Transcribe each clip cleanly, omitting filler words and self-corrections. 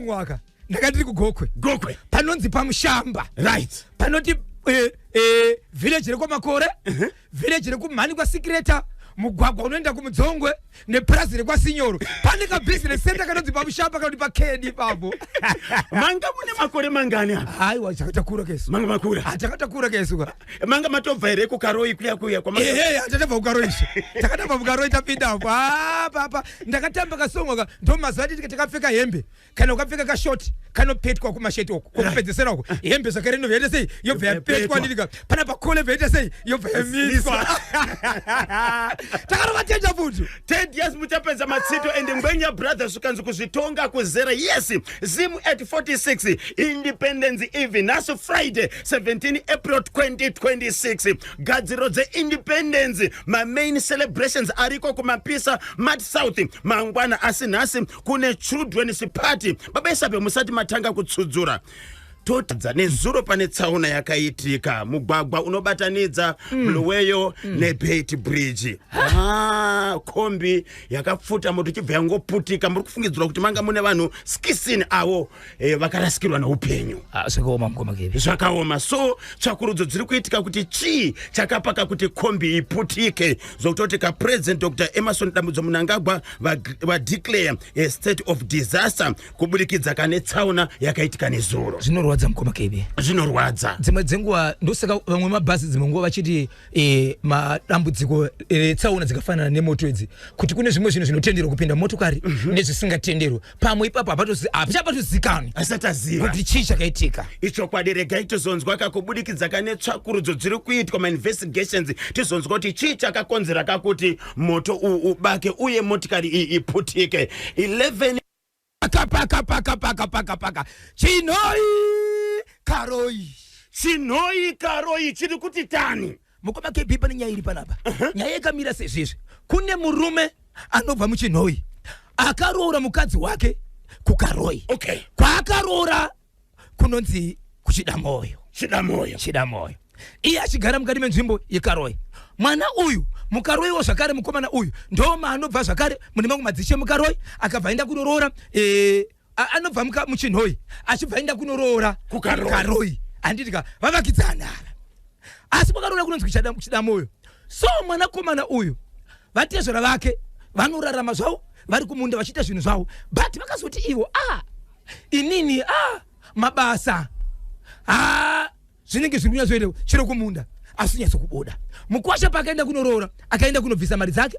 kasongo aka ndanga ndiri kuGokwe. Gokwe. Panonzi paMushamba. Panoti village rekwaMakore, village rekumhani kwaSikireta, mugwagwa unoenda kuMudzongwe nepurazi rekwaSinyoro, pane kabusiness center kanonzi paMushamba, kanoti pakedi ipapo. Manga mune makore mangani apa? Haiwa, takatakura kesu. Manga makura. Takatokura kesu ka. Manga matobva here kuKaroi kuya kuya kwama? Ehe, tatabva kuKaroi ishe, takatobva kuKaroi, tapinda apo papa ndakatamba kasongo ka. Ndo mazuva atiti takapfeka hembe, kana ukapfeka kashoti kanopetwa kumasheti uku kwokupedzesera uku, hembe zvakare inobva yaita sei? Yobva yapetwa nditika pana pakole, bva yaita sei? Yobva yamiswa. Takarova tenja futi. 10 years muchapedza matsito and Ngwenya Brothers ukanzi kuzvitonga kuzera. Yes, Zim at 46 Independence Eve, nhasi Friday 17 April 2026, gadziro dzeindependence, mamain celebrations ariko kuMapisa Mat South mangwana, asi nhasi kune children's party. Baba Isabe, musati matanga kutsudzura, totadza nezuro pane tsaona yakaitika mugwagwa unobatanidza Bulawayo neBeitbridge. Ah, kombi yakapfuta moto ichibva yangoputika. Muri kufungidzirwa kuti manga mune vanhu 16 avo vakarasikirwa neupenyu. Zvakaoma, mukoma Kebi. Zvakaoma. So tsvakurudzo dziri kuitika kuti chii chakapaka kuti kombi iputike, zokutoti kaPresident Dr Emmerson Dambudzo Mnangagwa vadeclare a state of disaster kubudikidza kane tsaona yakaitika nezuro. Zvinorwadza, mukoma Kebi. Zvinorwadza. Dzimwe dzenguva ndosaka vamwe mabhazi dzimwe nguva vachiti madambudziko etsaona dzakafanana nemoto idzi, kuti kune zvimwe zvinhu zvinotenderwa kupinda motokari nezvisingatenderwi. Pamwe ipapo hapachatozikanwi Asati aziva kuti chii chakaitika. Ichokwadi. Regai tizonzwa kakubudikidza kane tsvakurudzo dziri kuitwa, mainvestigations, tizonzwa kuti chii chakakonzera kakuti moto ubake uye motikari iyi iputike. 11 Paka paka paka paka paka paka, Chinhoi Karoi. Chinhoi Karoi chiri kuti tani. Mukoma KB, pane nyaya iri panapa. Nyaya yakamira sezvizvi: kune murume anobva muChinhoi akaroora mukadzi wake kuKaroi. Kwaakaroora kunonzi kuChidamoyo. Chidamoyo. Chidamoyo, iye achigara mukati menzvimbo yeKaroi. Mwana uyu muKaroiwo zvakare. Mukomana uyu ndo maanobva zvakare mune mamwe madzishe muKaroi. Akabva aenda kunoroora anobva muChinhoi achibva aenda kunoroora kuKaroi. Kukaroi, handiti ka? Vavakidzana ava, asi kwakaroora kunonzi kuChidamoyo. So mwanakomana uyu, vatezvara vake vanorarama zvavo vari kumunda vachiita zvinhu zvavo, but vakazoti ivo, a inini a mabasa ha zvinenge zviri kunyatsoita chero kumunda, asi nyatsokubuda. Mukwasha paakaenda kunoroora, akaenda kunobvisa mari dzake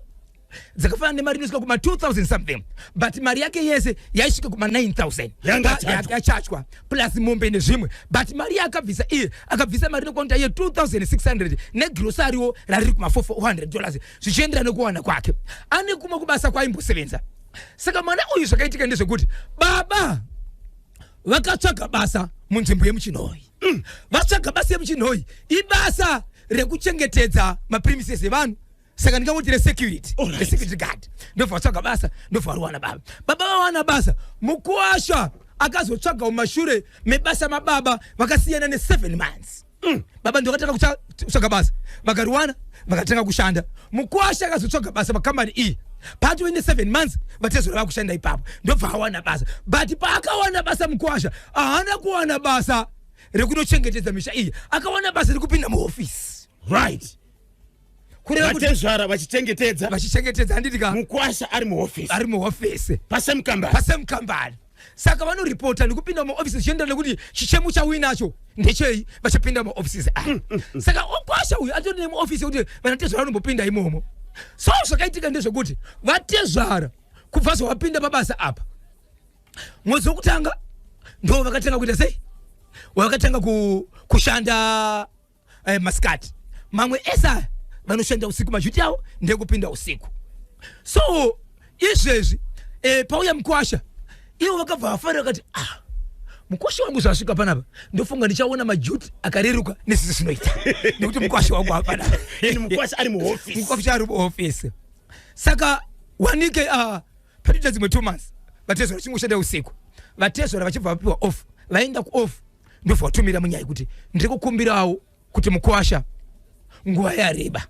dzakafanana nemari inosvika kuma 2000 something, but mari yake yese yaisvika kuma 9000. Yanga chachwa. Yachachwa plus mombe nezvimwe, but mari yaakabvisa iye, akabvisa mari inokwana iye 2600 negrosariwo rariri kuma $400, zvichienderana nekuwana kwake. Ane kumwe kubasa kwaimbosevenza. Saka mwana uyu, zvakaitika ndezvekuti baba vakatsvaga basa munzvimbo yemuChinhoi. Vatsvaga basa yemuChinhoi, ibasa rekuchengetedza mapremises evanhu, saka ndingangoti resecurity. Resecurity guard. Ndobva vatsvaga basa, ndobva variwana. Baba vawana basa, mukuwasha akazotsvaga mumashure mebasa mababa vakasiyana ne7 months. Baba ndokatanga kutsvaga basa, vakariwana, vakatanga kushanda. Mukuwasha akazotsvaga basa pakambani iyi patove ne7 months vatezvora vakushanda ipapo, ndobva awana basa. But paakawana basa, mukuwasha haana kuwana basa rekunochengetedza misha iyi, akawana basa rekupinda muhofisi. Kureva kuti Vatezvara vachichengetedza. Vachichengetedza, handiti ka? Mukwasha ari muhofisi. Ari muhofisi. Pasame kambani. Pasame kambani. Saka vanoripota nekupinda mumaofisi zvichienderana nekuti chichemo chauinacho ndechei, vachipinda mumaofisi aya. Saka okwasha uyu atori nemuofisi yekuti vanatezvara vanombopinda imomo. So zvakaitika ndezvekuti vatezvara kubva zvavapinda pabasa apa, mwedzi wekutanga ndo vakatanga kuita sei? Vakatanga kushanda masikati. Mamwe ese aya vanoshanda usiku, maduty avo ndekupinda usiku. So izvezvi pauya mukwasha, ivo vakabva vafarira, vakati, "Ah, mukwasha wangu zvasvika panapa, ndofunga ndichaona maduty akareruka nesisi zvinoita nekuti mukwasha wangu apanapa." Ini mukwasha ari muhofisi. Mukwasha ari muhofisi. Saka wanike patoita dzimwe 2 months vatezvara vachingoshanda usiku, vatezvara vachibva vapiwa off, vaenda kuoff, ndobva vatumira munyai kuti ndiri kukumbirawo kuti mukwasha nguva yareba.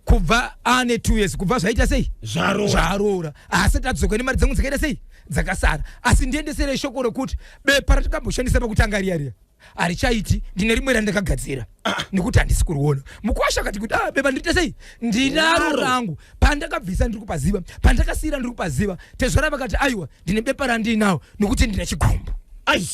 Kubva ane 2 years, kubva zvaita sei? Zvaroora. Zvaroora, asati adzoka nemari dzangu dzakaita sei? Dzakasara. Asi ndiendeserei shoko rokuti bepa ratakamboshandisa pakutanga riya riya harichaiti. Ndine rimwe randakagadzira nekuti handisi kuriona. Mukwasha akati kuti, "Ah, bepa ndiriite sei? Ndinaro Ndinaro. rangu. Pandakabvisa ndiri kupaziva, pandakasiyira ndiri kupaziva." Tezvara vakati, "Aiwa, ndine bepa randinawo nekuti ndine chigumbu." Ai.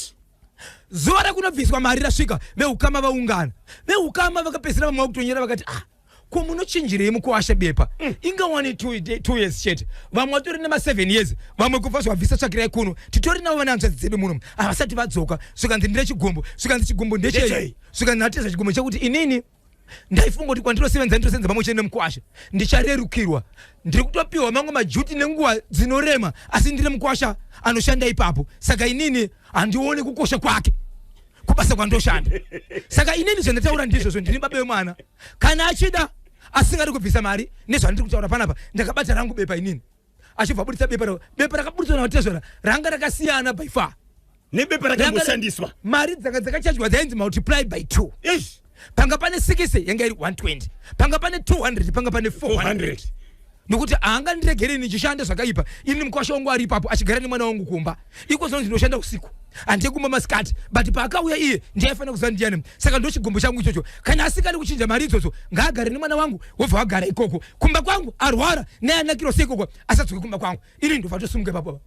Zuva rekunobviswa mari rasvika, veukama vaungana. Veukama vakapedzisira vamwe vakutonyera, vakati, "Ah, ko munochinjirei mukuwasha bepa? Ingawani 2 years chete. Vamwe vatori nema7 years, vamwe kubva zvabvisa tsvakirai kuno. Titori navo vane hanzvadzi dzedu muno, havasati vadzoka." Zvikanzi, "Ndine chigumbu." Zvikanzi, "Chigumbu ndechei?" Ndechei? Zvikanzi nateza, "Chigumbu chekuti inini ndaifunga kuti kwandinosevenza, ndinosevenza pamwe chete nemukwasha, ndicharerukirwa. Ndiri kutopiwa mamwe maduty nenguva dzinorema, asi ndine mukwasha anoshanda ipapo. Saka inini handioni kukosha kwake kubasa kwandoshanda. Saka inini zvandataura ndizvozvo. Ndini baba wemwana. Kana achida, asingadi kubvisa mari nezvandiri kutaura panapa, ndakabata rangu bepa inini." Achibva abudisa bepa ravo. Bepa rakaburitswa navatezvara ranga rakasiyana by far nebepa rakamboshandiswa. Mari dzanga dzakachajwa dzainzi multiply by 2. Eish. Panga pane 60 yanga iri 120, panga pane 200, panga pane 400. 400. Nokuti haangandiregerei ndichishanda zvakaipa ini mukwasha wangu ari ipapo achigara nemwana wangu kumba. Iko zvino ndinoshanda usiku, handie kumba masikati, but paakauya iye ndiaifanira kuziva ndiyani. Saka ndo chigumbu changu ichocho. Kana asingadi kuchinja mari idzodzo, ngaagare nemwana wangu, wobva wagara ikoko kumba kwangu. Arwara neanakiro sei ikoko, asadzoke kumba kwangu. Ini ndobva tosumuka ipapo.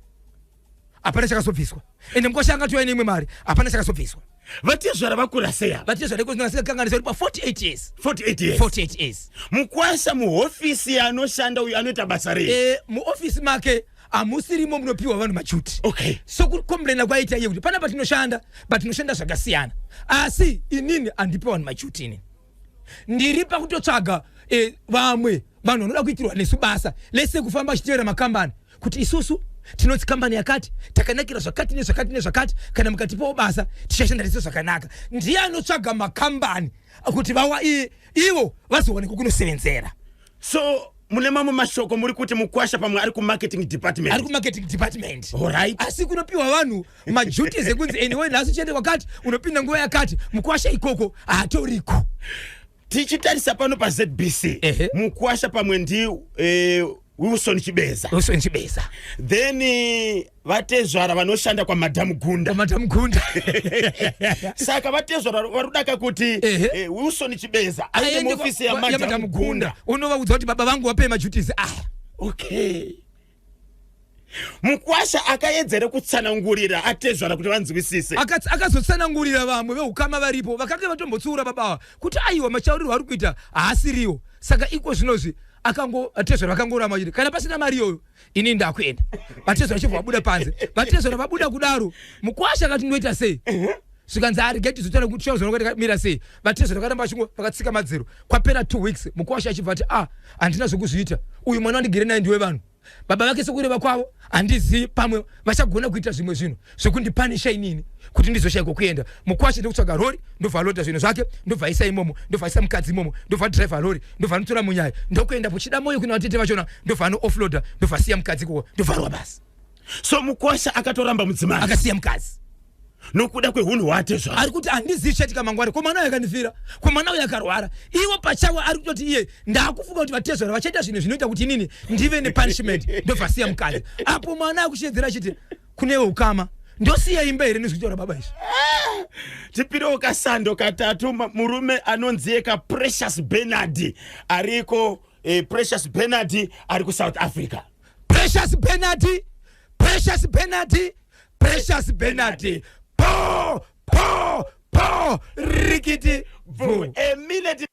Hapana chakazobviswa, ende mukwasha angatouya neimwe mari. Hapana chakazobviswa. Vatezvara vakura sei apa? Vatezvara iko zvino pa 48 years. 48 years. 48 years. Mukwasha muhofisi yaanoshanda uyu anoita basa rei? Muofisi make hamusirimo munopiwa vanhu maduty. Sokucomplaina kwaita iye kuti panapa tinoshanda, but tinoshanda zvakasiyana, asi inini handipi vanhu maduty. Inini ndiri pakutotsvaga vamwe vanhu vanoda kuitirwa nesu basa lese, kufamba achitevera makambani kuti isusu tinonzi kambani yakati, takanakira zvakati nezvakati nezvakati. Kana mukatipawo basa, tichashanda tese zvakanaka. Ndiye anotsvaga makambani kuti vawa ivo vazoonekwa kunosevenzera. So mune mamwe mashoko muri kuti mukwasha pamwe ari kumarketing department? Ari kumarketing department. Alright. Asi kunopiwa vanhu maduties ekunzi anyway nhasi uchiende kwakati, unopinda nguva yakati, mukwasha ikoko haatoriko. Tichitarisa pano paZBC, mukwasha pamwe ndi Wilson Chibeza. Wilson Chibeza. Then vatezvara vanoshanda kwaMadhamu Gunda. Madam Gunda. Saka vatezvara vari kudaka kuti Wilson Chibeza aende Aende muofisi yaMadhamu yaMadam Gunda. Gunda, unovaudza kuti baba vangu vapei maduties aya. Okay, mukwasha akaedzere kutsanangurira atezvara kuti vanzwisise? Akazotsanangurira vamwe veukama varipo vakange vatombotsiura babawa kuti aiwa, machaurirwo ari kuita haasiriwo. Saka iko zvinozvi akango atezvara vakangoramba chiti, "Kana pasina mari iyoyo, ini ndakuenda." Vatezvara vachibva vabuda panze. Vatezvara vabuda kudaro, mukwasha akati, "Ndoita sei?" Zvikanzi, "Arege tizotaura kuti tichazoona kuti takamira sei." Vatezvara vakaramba vachingo vakatsika madziro. Kwapera 2 weeks, mukwasha achibva ati, "Ah, handina zvokuzviita. Uyu mwana wandigere naye ndiwe vanhu baba vake. Sekureva kwavo handizivi, pamwe vachagona kuita zvimwe zvinhu zvekundipunisha inini kuti ndizoshayikwa kuenda." Mukwasha ndekutsvaga rori, ndobva alodha zvinhu zvake, ndobva aisa imomo, ndobva aisa mukadzi imomo, ndobva adhiraivha rori, ndobva anotora munyaya, ndokuenda kuchida moyo kuna vatete vachona, ndobva ano offloada, ndobva asiya mukadzi ikoko, ndobva arwa basi. So mukwasha akatoramba mudzimai? Akasiya mukadzi. Nokuda kwehunhu hwaatezvara. Ari kuti, "Handizivi chaitika mangwani. Ko mwana uyu akandifira? Ko mwana uyu akarwara?" Ivo pachavo ari kutoti iye, "Ndaakufunga kuti vatezvara vachaita zvinhu zvinoita kuti inini ndive nepunishment." Ndobva asiya mukadzi. Apo mwana akuchiedzera achiti kunewe ukama, "Ndosiya imba here nezvitaura baba izvi?" Tipirewo kasando katatu murume anonzi eka Precious Bernard ariko, Precious Bernard ari kuSouth Africa. Precious Bernard, Precious Bernard, Precious Bernard, po po po, rikiti bvu. Eminent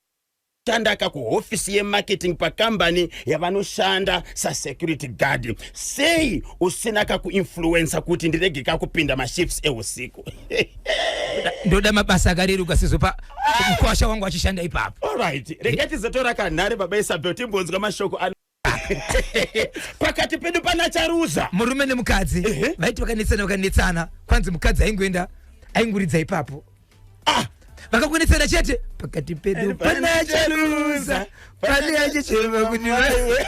shandaka kuhofisi yemarketing pakambani yavanoshanda sasecurity guard. Sei usina kakuinfluensa kuti ndirege kakupinda mashifts eusiku? Ndoda mabasa akareruka sezvo pa mukwasha wangu achishanda ipapo. Alright, regai tizotora kanhare. Baba Isabel, timbonzwa mashoko ano pakati pedu pana Charuza. Murume nemukadzi vaiti vakanetsana, vakanetsana, kwanzi mukadzi aingoenda ainguridza ipapo. Ah! Vakakunetsana chete, pakati pedu pana Charuza, pane achichema kuti vaiwe.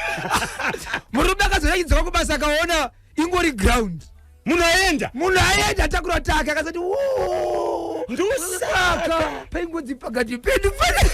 Murume akazonyanyidzoka kubasa, akaona ingori ground. Munhu aenda. Munhu aenda, atakura take, akazoti, "Woo." Ndosaka. Paingodzi pakati pedu pane.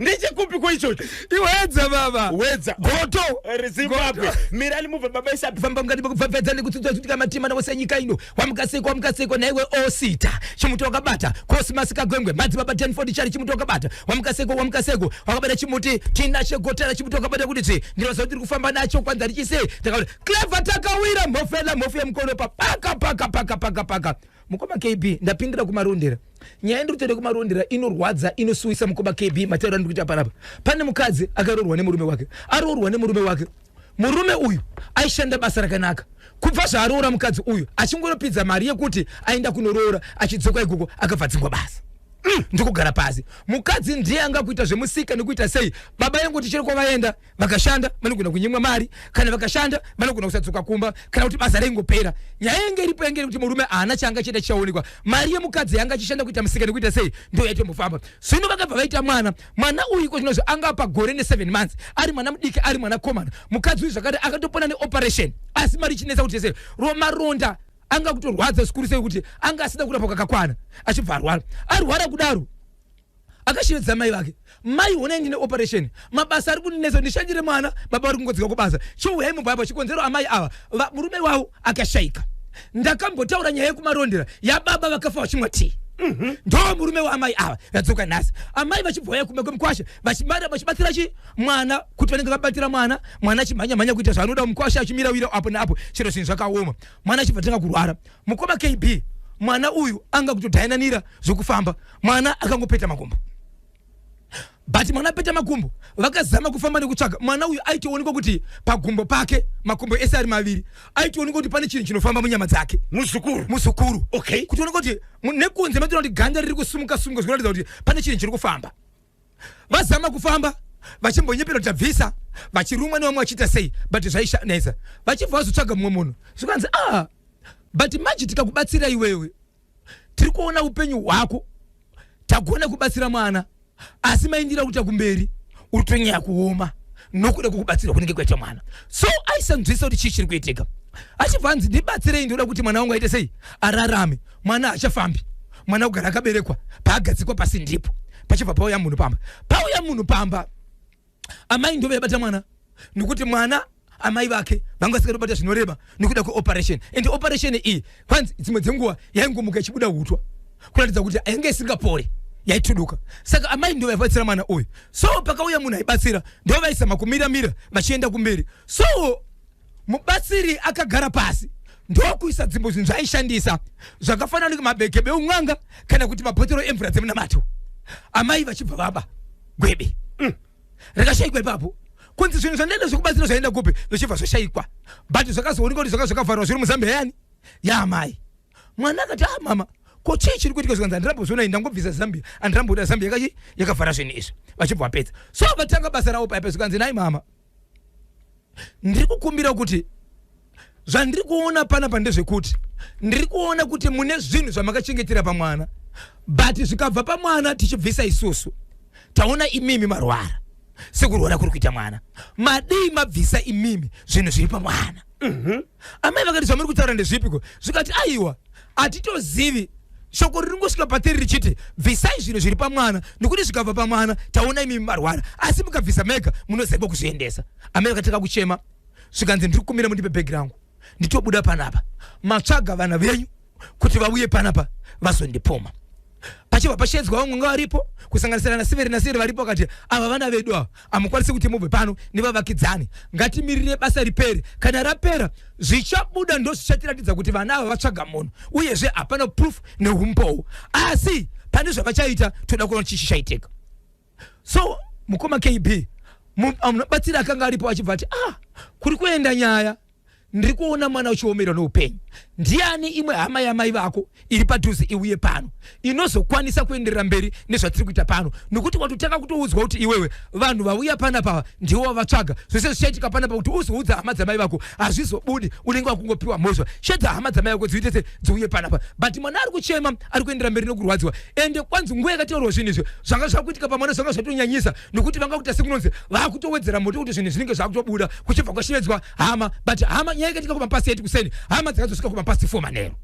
Ndechekupi kweichocho? Iwedza baba. Wedza. Goto. Zimbabwe. Mirani mubve baba Isabi. Famba mukati mekubvabvadza nekutsutswa kuti kamatima nawose nyika ino. Wamukasekwa wamukasekwa naiwe osita. Chimuti wakabata. Cosmas Kagwengwe. Madzibaba 1040 chari chimuti wakabata. Wamukasekwa wamukasekwa. Wakabata chimuti tinashe gotera chimuti wakabata kuti tsvi. Ndinoziva kuti tiri kufamba nacho kwanza richisei. Takaona Clever takawira mhofela mhofu yemukono pa paka paka paka paka paka. Mukoma KB ndapindira kumarondera. Nyaya ndiri kutoenda kumarondera inorwadza inosuwisa mukoma KB matauro andiri kuita panapa. Pane mukadzi akaroorwa nemurume wake. Aroorwa nemurume wake. Murume uyu aishanda basa rakanaka. Kubva zvaaroora mukadzi uyu achingonopidza mari yekuti aenda kunoroora achidzoka ikoko akabva adzingwa basa. Ndikugara pasi. Mukadzi ndiye anga kuita zvemusika nekuita sei. Baba yangu chero kwavaenda vakashanda vanogona kunyimwa mari kana vakashanda vanogona kusadzoka kumba kana kuti basa raingopera nyaya yenge iripo yange iri kuti murume haana chaanga chiita chichaonekwa mari yemukadzi yanga achishanda kuita musika nekuita sei ndo yaitombofamba zvino vakabva vaita mwana mwana uyu iko zvinozvo anga pa gore ne7 months ari mwana mudiki ari mwana komana mukadzi uyu zvakare akatopona neoperation asi mari ichinetsa kuti sei romaronda anga kutorwadza zvikuru sei kuti anga asina kurapwa kakakwana achibva arwara arwara kudaro akashevedza mai vake mai honai ndine operation mabasa ari kundinetsa ndishandire mwana baba vari kungodzika kubasa chiuyai mubva apa chikonzero amai ava murume wavo akashaika ndakambotaura nyaya yekumarondera yababa vakafa vachimwa tii Ndo murume waamai ava yadzoka nhasi amai vachibva vauya kumba kwemukwasha vachibatsira chi mwana kuti vanenge vabatira mwana mwana achimhanya mhanya kuita zvaanoda mukwasha achimira wira apo neapo chero zvinhu zvakaoma mwana achibva tanga kurwara mukoma KB mwana uyu anga kutodhainanira zvekufamba mwana akangopeta makumbo but mwana apeta makumbo vakazama kufamba nekutsvaga mwana uyu aitoonekwa kuti pagumbo pake makumbo ese ari maviri aitoonekwa kuti pane chinhu chinofamba munyama dzake. Muzukuru. Muzukuru. Okay. Kutoonekwa kuti nekunze matoona kuti ganda riri kusumuka sumuka zvinoratidza kuti pane chinhu chiri kufamba. Vazama kufamba vachimbonyepera kuti tabvisa vachirumwa nevamwe vachiita sei but zvaishanetsa vachibva vazotsvaga mumwe munhu zvikanzi ah but manje tikakubatsira iwewe tiri kuona upenyu hwako tagona kubatsira mwana asi maindira kuita kumberi uri tonyaya kuoma nokuda kwekubatsirwa kunenge kwaita mwana so aisanzwisa kuti chii chiri kuitika achibva anzi ndibatsirei ndinoda kuti mwana wangu aite sei ararame mwana haachafambi mwana kugara akaberekwa paagadzikwa pasi ndipo pachibva pauya munhu pamba pauya munhu pamba amai ndo vaibata mwana nekuti mwana amai vake vanga vasingatobata zvinorema nekuda kweoperation and operation iyi kwanzi dzimwe dzenguva yaingomuka ichibuda hutwa kuratidza kuti ainge isingapore yaituduka saka amai ndo vaibatsira mwana uyu so pakauya munhu aibatsira ndo vaizama kumiramira vachienda kumberi so mubatsiri akagara pasi ndokuisa dzimbo zvinhu zvaaishandisa zvakafanana nemabheke beun'anga kana kuti mabhotoro emvura dzemunamato amai vachibva vaba gwebe Rakashaikwa ipapo kunzi zvinhu zvandaida zvekubatsira zvaenda kupi zvichibva zvashaikwa but zvakazoonekwa kuti zvanga zvakavharwa zviri muzambia yani yaamai mwana akati ah mama ko chii chiri kuitika zvikanzi handirambozviona ndangobvisa zambia handiramboda zambia yakachi yakavhara zvinhu izvi vachibva vapedza so vatanga basa ravo paipa zvikanzi nai mama ndiri kukumbira kuti zvandiri kuona panapa ndezvekuti ndiri kuona kuti mune zvinhu zvamakachengetera pamwana but zvikabva pamwana tichibvisa isusu taona imimi marwara sekurwara kuri kuita mwana madii mabvisa imimi zvinhu zviri pamwana Amai vakati zvamuri kutaura ndezvipiko zvikati aiwa hatitozivi shoko riri ngosvika patiri richiti bvisai zvinhu zviri pamwana nekuti zvikabva pamwana taona imimi marwara asi mukabvisa mega munoziva kuzviendesa amai vakatanga kuchema zvikanzi ndiri kumira mundipe bhegi rangu nditobuda panapa matsvaga vana venyu kuti vauye panapa vazondipoma pachibva pashedzwa vamwe nga varipo kusanganisira nasiveri nasiveri varipo vakati ava vana vedu ava hamukwanisi kuti mubve pano nevavakidzani ngatimirire basa ripere kana rapera zvichabuda ndo zvichatiratidza kuti vana ava vatsvaga munhu uyezve hapana proof neumbowo asi pane zvavachaita toda kuona chichi chaitika so mukoma KB mubatsiri akanga aripo achibva ati ah kuri kuenda nyaya ndiri kuona mwana uchiomerwa neupenyu ndiani imwe hama yamai vako iri padhuze iuye pano inozokwanisa kuenderera mberi nezvatiri kuita pano nokuti watotanga kutoudzwa kuti iwewe vanhu vauya panapa ndiwo wavatsvaga zvese zvichaitika panapa kuti uzoudza hama dzamai vako hazvizobudi unenge wakungopiwa mhosva shedza hama dzamai vako dziite se dziuye panapa but mwana ari kuchema ari kuenderera mberi nokurwadziwa ende kwanzi nguva yakataurwa zvinhu izvi zvanga zvakuitika pamwana zvanga zvatonyanyisa nokuti vanga kuita sekunonzi vakutowedzera moto kuti zvinhu zvinenge zvakutobuda kuchibva kwashevedzwa hama but hama nyaya ikaitika kumapasi 8 kuseni hama dzakazosvika kumapasi 4 manheru.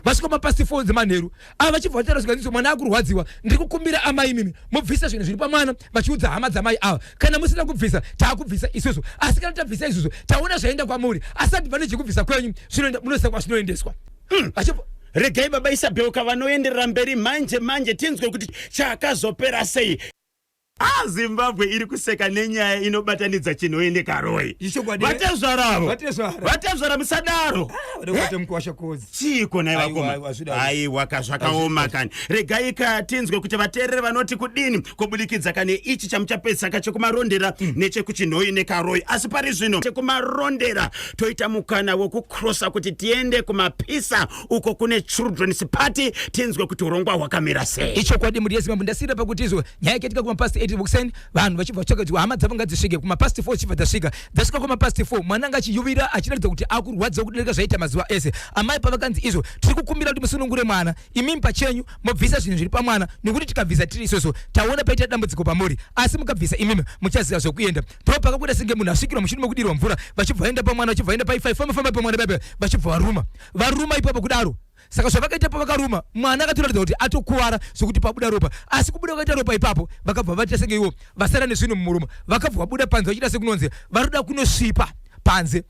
Vasvika mapast 4 dzemanheru ava, vachibva vataura zvikanziso, "Mwana akurwadziwa, ndiri kukumbira amai mimi mubvisa zvinhu zviri pamwana," vachiudza hama dzamai ava, "Kana musina kubvisa, taakubvisa isusu. Asi kana tabvisa isusu, taona zvaenda kwamuri, asi advantage yekubvisa kwenyu zvinoenda, munoziva kwazvinoendeswa." Vachibva Regai baba Isabelka vanoenderera mberi manje manje, tinzwe kuti chakazopera sei. A Zimbabwe iri kuseka nenyaya inobatanidza Chinhoyi neKaroi. Ichokwadi. Vatezvaravo. Vatezvara. Vatezvara, musadaro. Vada mukuwasha kozi. Chiiko nai? Aiwa, Vakoma. Aiwa, zvidaro. Aiwa ka, zvakaoma kani. Regai ka tinzwe kuti vateereri vanoti kudini kubudikidza kane ichi chamuchapedzisa ka chekumarondera nechekuChinhoyi neKaroi. Asi pari zvino chekumarondera toita mukana wekukrosa kuti tiende kumapisa uko kune children's party, tinzwe kuti urongwa hwakamira sei. Ichokwadi, mhuri yeZimbabwe. Ndasiyira pakuti izvo nyaya yakaitika kumapast 8 vokuseni, vanhu vachibva vatsvaga kuti hama dzavo ngadzisvike. Kumapast 4 chibva dzasvika. Dzasvika kumapast 4, mwana anga achiyuvira, achiratidza kuti akurwadziwa kudarika zvaita mazuva ese. Amai pavakanzi izvo, "Tiri kukumbira kuti musunungure mwana, imimi pachenyu mobvisa zvinhu zviri pamwana, nekuti tikabvisa tiri isusu, taona paita dambudziko pamuri, asi mukabvisa imimi muchaziva zvokuenda," ndo pakabuda senge munhu asvikirwa mushure mekudirwa mvura. Vachibva vaenda pamwana, vachibva vaenda paifai, famba famba pamwana paipa, vachibva varuma, varuma ipapo kudaro. Saka zvavakaita, pavakaruma mwana, akatoratidza kuti atokuvara zvokuti pabuda ropa. Asi kubuda kwakaita ropa ipapo, vakabva vaita senge ivo vasara nezvinhu mumuromo, vakabva vabuda panze vachiita sekunonzi varoda kunosvipa panze.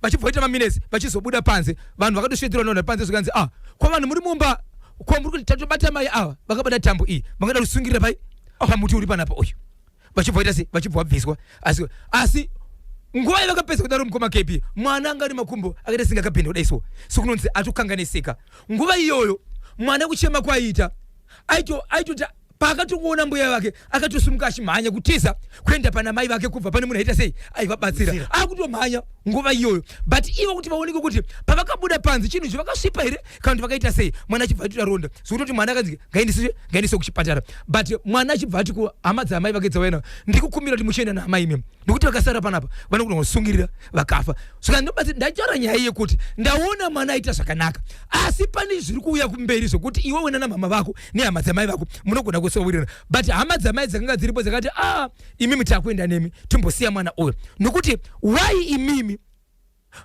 Vachibva vaita maminutes vachizobuda panze, vanhu vakatosvedzerwa nevanhu vari panze, zvikanzi, "Ah, ko vanhu muri mumba, ko muri kuti tatobata mai ava vakabata tambo iyi, vangada kusungirira pai pamuti uri panapa uyu?" Vachibva vaita sei? Vachibva vabviswa. Asi nguva yavakapedza kudaro, mukoma KP, mwana anga ari makumbo akaita senge akapinda kudai so, sekunonzi atokanganisika. Nguva iyoyo mwana kuchema kwaiita, aitoti paakatongoona mbuya vake, akatosimuka achimhanya kutiza kuenda pana mai vake kubva pane munhu aita sei, aivabatsira, akutomhanya nguva iyoyo. But ivo kuti vaoneke kuti pavakabuda panze chinhu icho vakasvipa here kana kuti vakaita sei, mwana achibva atoita ronda, zvekutoti mwana akanzi ngaendeswe kuchipatara. But mwana achibva ati kuhama dzamai vake dzavaina, "Ndikukumbira kuti muchienda naamai imimi, nekuti vakasara panapa vanogona kusungirira vakafa." Saka ndinobatsira, ndaitaura nyaya yekuti ndaona mwana aita zvakanaka, asi pane zviri kuuya kumberi zvokuti iwe wena namama vako nehama dzamai vako munogona kusowirirana. But hama dzamai dzakanga dziripo dzakati, "A, imimi takuenda nemi, timbosiya mwana uyu, nokuti why imimi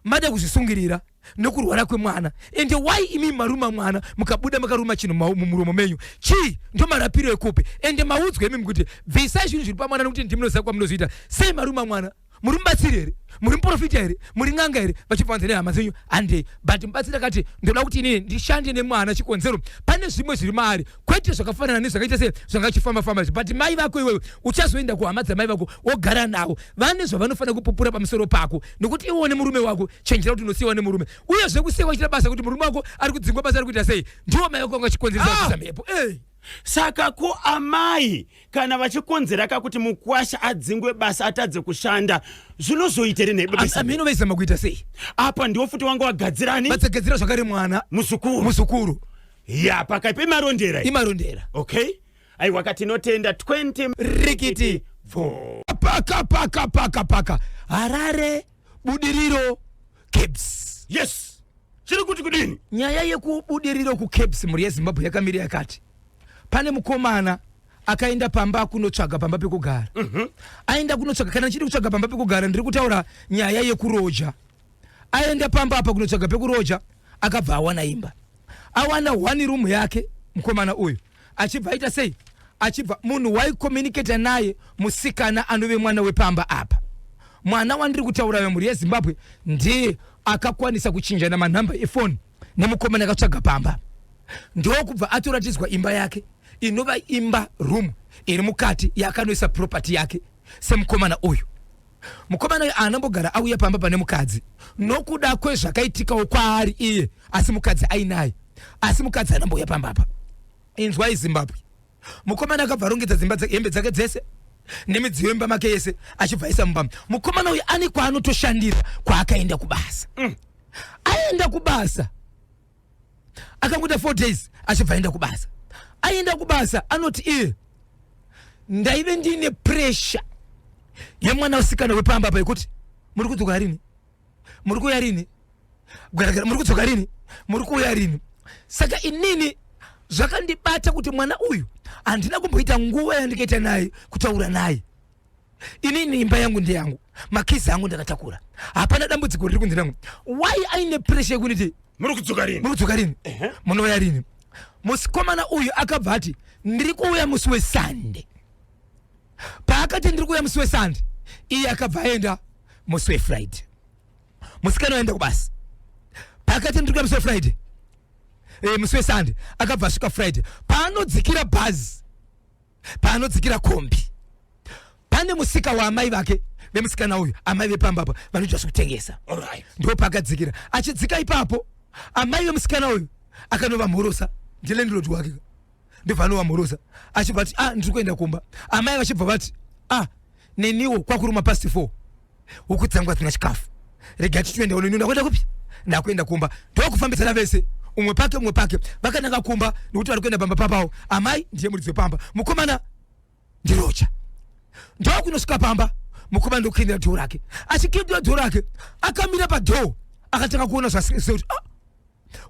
mada kuzvisungirira nokurwara kwemwana? Ende why imimi maruma mwana, mukabuda makaruma chinhu mumuromo menyu? Chii? Ndo marapiro ekupi? Ende maudzwa imimi kuti bvisai zvinhu zviri pamwana, nokuti ndimunoziva kwamunozviita. Sei maruma mwana? Muri mubatsiri here? Muri muprofita here? Muri n'anga here?" Vachibvanza nehama dzenyu, handei. But mubatsiri akati, "Ndoda kuti inini ndishande nemwana. Chikonzero, pane zvimwe zviri maari, kwete zvakafanana nezvakaita se zvanga chifamba famba izvi. But mai vako iwewe uchazoenda kuhama dzamai vako, wogara navo, vane zvavanofanira kupupura pamusoro pako, nokuti iwe nemurume wako, chenjera kuti unosiyiwa nemurume. Uyezve kusiyiwa chita basa, kuti murume wako ari kudzingwa basa, ari kuita sei, ndiwo mai vako vanga chikonzeresa Ah! ah! mhepo." Hey. Saka ko amai kana vachikonzera ka kuti mukwasha adzingwe basa, atadze kushanda, zvinozoita here nhai? Ameno vaizama kuita sei. Apa ndiwo futi wanga wagadzirani. Vadzagadzira zvakare mwana. Muzukuru. Muzukuru. Ya, pakaipa, imarondera iyi. Imarondera. Okay, aiwa katinotenda 20 Rikiti. Bvo. Paka paka paka paka, Harare, Budiriro, Cabs. Yes, chiri kuti kudini? Nyaya yekuBudiriro kuCabs, mhuri yeZimbabwe, yakamira yakati pane mukomana akaenda pamba kunotsvaga pamba pekugara. Aenda kunotsvaga, kana ndichidi kutsvaga pamba pekugara, ndiri kutaura nyaya yekuroja. Aenda pamba apa kunotsvaga pekuroja, akabva awana imba, awana one room yake. Mukomana uyu achibva aita sei? Achibva munhu waicommunicata naye musikana anove mwana wepamba apa. Mwana wandiri kutaura, mhuri yeZimbabwe, ndiye akakwanisa kuchinjana manhamba efoni nemukomana akatsvaga pamba, ndokubva atoratidzwa imba yake, inova imba room iri mukati yaakanoisa property yake semukomana uyu. Mukomana uyu haanambogara auya pamba pane mukadzi nokuda kwezvakaitikawo kwaari iye, asi mukadzi ainaye, asi mukadzi anambouya pamba apa. Inzwai, Zimbabwe, mukomana akabva arongedza dzimba hembe dzake dzese nemidziyo yemba make yese, achibva aisa mumba. Mukomana uyu ane kwaanotoshandira, kwaakaenda kubasa. Aenda kubasa, akangoita 4 days achibva aenda kubasa. Aenda kubasa, anoti iye, "Ndaive ndiine pressure yemwana usikana wepamba apa yekuti muri kudzoka rini, muri kuuya rini, garagara, muri kudzoka rini, muri kuuya rini. Saka inini zvakandibata kuti mwana uyu handina kumboita nguva yandikaita naye, kutaura naye. Inini imba yangu ndeyangu, makizi angu ndakatakura, hapana dambudziko riri kunzi rangu. Why aine pressure yekunditi muri Muri kudzoka rini? Muri kudzoka rini? Munouya rini? Musikomana uyu akabva ati, ndiri kuuya musi weSunday. Paakati ndiri kuuya musi weSunday, iye akabva aenda musi weFriday. Musikana waenda kubasa. Paakati ndiri kuuya musi weFriday, musi weSunday, akabva asvika Friday. Paanodzikira bhazi, paanodzikira kombi, pane musika waamai vake vemusikana uyu, amai vepamba apa vanoita zvekutengesa. Ndo paakadzikira. Achidzika ipapo, amai vemusikana uyu akanovamhorosa, ndilandlord wake, ndobva anovamhorosa achibva ati, "Ah, ndiri kuenda kumba." Amai vachibva vati, "Ah, neniwo kwakuruma past 4, huku dzangu hadzina chikafu, rega tichiendawo neni, ndakuenda kupi? Ndakuenda kumba." Ndokufambidzana vese, umwe pake, umwe pake, vakananga kumba, nekuti vari kuenda pamba papawo. Amai ndiye muridzi wepamba, mukomana ndiroja. Ndokunosvika pamba, mukomana ndokukindira door rake. Achikindira door rake, akamira padoor, akatanga kuona zvasekuti, ah,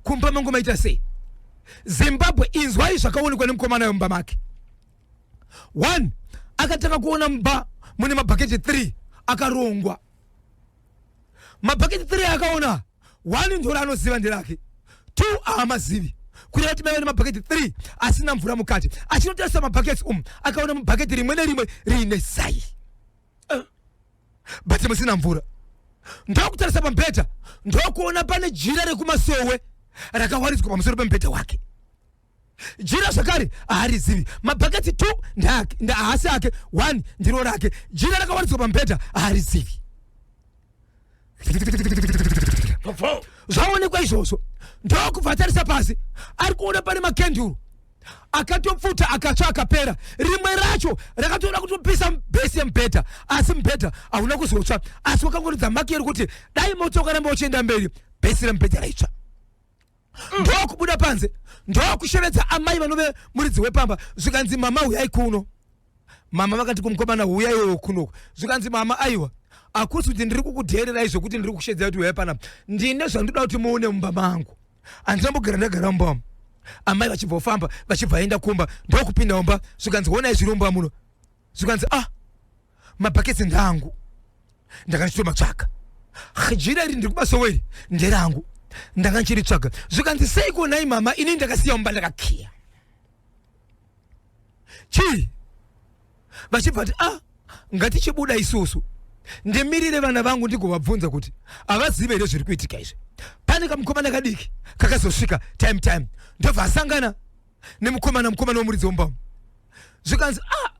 kumba mangu maita sei? Zimbabwe, inzwai zvakaonekwa nemukomana wemumba make. One, akatanga kuona mumba mune mabhaketi 3 akarongwa. Mabhaketi 3 akaona, one ndoro anoziva nderake, two haamazivi, kureva kuti maiva nemabhaketi 3 asina mvura mukati. Achinotarisa mabhaketi umu, akaona mubhaketi rimwe nerimwe riine zai, but musina mvura. Ndokutarisa pamubhedha, ndokuona pane jira rekumasowe rakawaridzwa pamusoro pemubhedha wake. Jira zvakare haarizivi. Mabhaketi 2 haasi ake, 1 ndiro rake, jira rakawaridzwa pamubhedha haarizivi. Popo. Zvaonekwa izvozvo, ndokubva atarisa pasi, ari kuona pane makenduru akatopfuta, akatsva, akapera. Rimwe racho rakatoda kutopisa base yemubhedha, asi mubhedha hauna kuzotsva, asi wakangoridza mark eri kuti dai moto wakaramba uchienda mberi, base remubhedha raitsva. Ndokubuda panze, ndokushevedza amai vanove muridzi wepamba. Zvikanzi, "Mama, huyai kuno." Mama vakati kumukomana, "Huyai iwewe kunoku." Zvikanzi, "Mama, aiwa, hakusi kuti ndiri kukudheererai zvokuti ndiri kushedzera kuti huyai panapa. Ndine zvandoda kuti muone mumba mangu, handinambogara ndagara mumba umu." Amai vachibva kufamba, vachibva aenda kumba, ndokupinda mumba. Zvikanzi, "Honai zviri mumba muno." Zvikanzi, "Ah, mabhaketsi ndangu, ndanga ndichitomatsvaga. Jira iri ndiri kumasoweri nderangu, ndanga ndichiritsvaga." Zvikanzi, "Seiko nai mama? Ini ndakasiya mumba ndakakiya chii?" Vachibva ti, "Ah, ngatichibuda isusu, ndimirire vana vangu ndigovabvunza kuti havazive here zviri kuitika izvi." Pane kamukomana kadiki kakazosvika time time, ndobva asangana nemukomana, mukomana wemuridzi womba umu. Zvikanzi, "Ah,